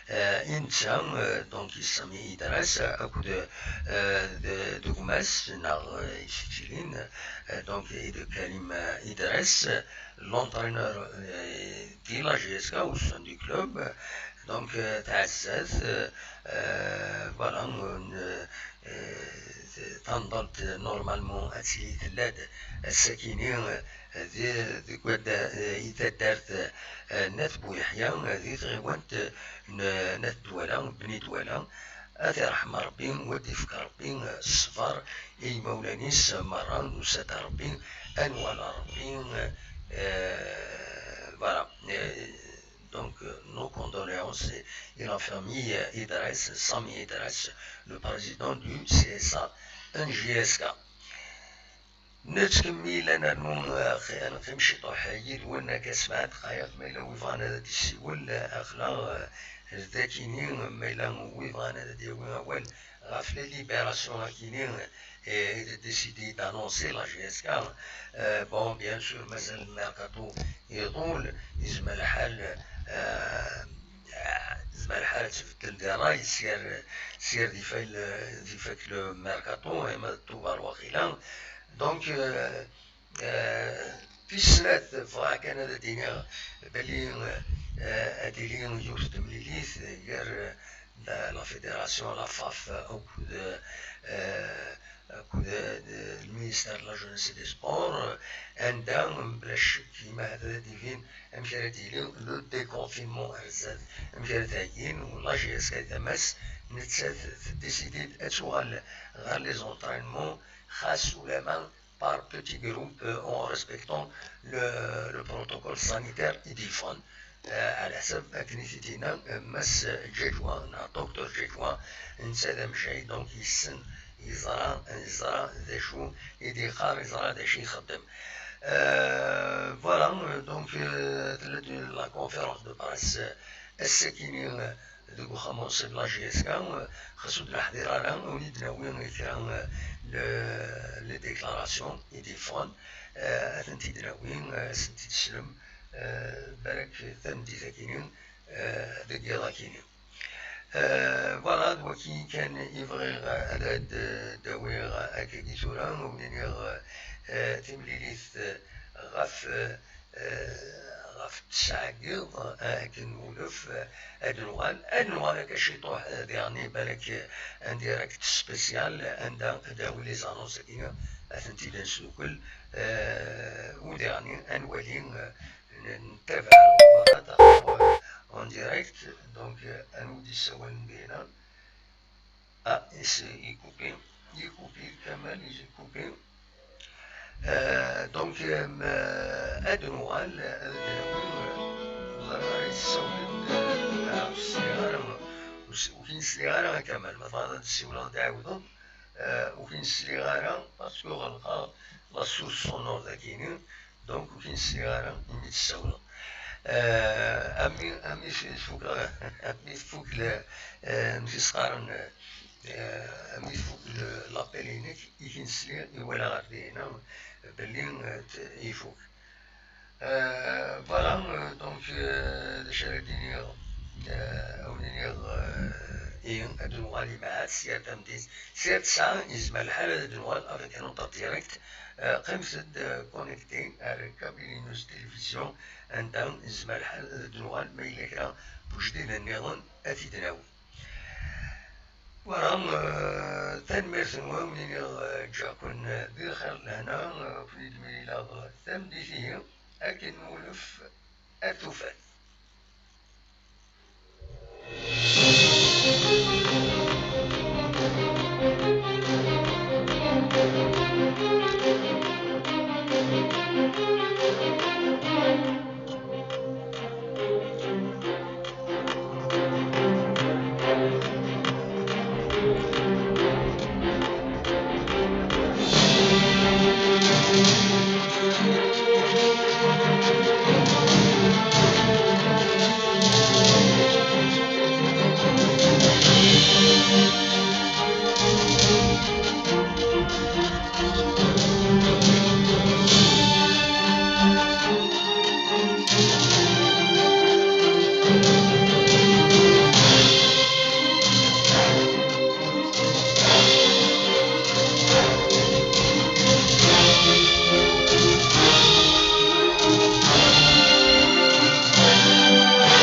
eh, i netta, eh, donc, i Sami Idres, eh, akked, eh, d-, d gma-s, neɣ, eh, i s-yettilin, eh, donc, i d Karim, eh, Idres, eh, l'entraîneur, eh, di la J S K au sein du club, eh, donc, eh, tɛezzat, eh, eh, voilà, n-, eh, tanḍalt, eh, normalement ad tili tella-d ass-akini, eh, di, deg wadda, eh, i taddart, eh, n At Buyeḥya, eh, di tɣiwant, eh, n, n At Dwala, Bni Dwala. Ad t-irḥem Rebbi, wa d-ifk Rebbi, eh, ṣṣber i yimawlan-is, eh, merra, nusa-d Rebbi, ad nwala Rebbi, eh, eh, voilà. Eh, donc, euh, nos condoléances et la famille, euh, Idres, Sami Idres, le président du C S A N J S K. Nettkemmil ad nernu, euh, ad neqqim ciṭuḥ yid-wen akka sebɛa dqayeq, ma yella wi bɣan ad d-yessiwel, euh, aql-aɣ, euh, dakini, ma yella wi bɣan ad d-yawi awal ɣef la libération akini, et décidé d'annoncer la J S K. Euh, bon, bien sûr, mazal le mercato iḍul, yezmer lḥal, euh, yezmer lḥal ad tbeddel di ṛṛay syer, syer di fak, di fak le mercato, ima d Tubeṛ waqila. Donc, euh, euh, tis snat, bɣiɣ kan ad d-iniɣ belli, euh, ad d-tili yiwet temlilit gar, euh, la, la fédération, la FAF, akked, euh, akked, euh, le ministère de la Jeunesse et des Sports, euh, anda, mebla ccek, ima hada ad d-ibin amek ara d-yili le déconfinement ar zdat, amek ara d-aggin, u la J S K tama-s, nettat teddécidi-d ad tuɣal ɣer les entraînements, xas ulama par petits groupes, euh, en respectant le, le protocole sanitaire i d-yeffɣen. Euh, ɛla ḥsab akken i t-id-yenna, euh, Mass Ǧaǧwa, neɣ Docteur Ǧaǧwa, netta d amejjay, donc yessen, yeẓra, yeẓra d acu i d-yeqqar, yeẓra d acu i ixeddem. Euh, voilà, euh, donc, euh, tella-d la conférence de presse, euh, ass-akini, euh, deg uxxam unṣib la J S K, xas ur d-neḥḍir ara, ur d-nawi kra, eh, le, les déclarations i d-yeffɣen, eh, ad tent-id-nawi, eh, ad sent-id-teslem, eh, balak tameddit-akini, eh, deg yiḍ-akini. Eh, voilà, d waki kan i bɣiɣ ad d-awiɣ akkagi tura, ur iniɣ, eh, timlilit, eh, ɣef, eh, eh, ɣef ttesɛa n yiḍ, eh, akken nwulef, eh, ad nuɣal, ad nuɣal akka ciṭuḥ, eh, diɣen, balak, eh, un direct spécial, eh, anda ad d-nawi les annonces-agi, ad tent-id-nesdukkel, eh, u diɣen ad nwali, eh, n-, ntabaɛ lexbarat, eh, en direct, donc, eh, anwa i d-yessawalen dinna. Ah, c'est, il est coupé. Il est coupé, Kamal, il est coupé. Euh, donc, euh, ad nuɣal, ad nawi, euh, ẓriɣ ara yessawlen, euh, ur sliɣ ara, ur s-, ur k-in-sliɣ ara, a Kamal, ma tebɣiḍ ad d-ssiwleḍ ad d-ɛiwdeḍ, euh, ur k-in-sliɣ ara, parce que ɣelqeɣ la source sonore dagini. Donc, ur k-in-sliɣ ara imi d-tessawleḍ. Eh, ami, ami f-, tfuk, ami tfuk le, eh, amek i s-qqaren, eh, ami tfuk le, l'appel-inek, i k-in-sliɣ, i walaɣ ɣer dinna belli, eh, t-, ifuk. Eh, voilà, eh, donc, eh, d acu ara d-iniɣ, eh, ad wen-iniɣ, eh, i, ad nuɣal imaɛad, sya tameddit, sya tesɛa, yezmer lḥal ad d-nuɣal avec un autre direct, eh, qqimet-d, eh, connecté ar Kabylie News Télévision, anda yezmer lḥal ad d-nuɣal ma yella kra n ujdid nniḍen ad t-id-nawi. Voilà, eh, tanemmirt-nwen, ur iniɣ, eh, ǧǧiɣ-ken di lxir d lehna, eh, ur ken-id-mlileɣ tameddit-ihi, akken nwulef ar tufat.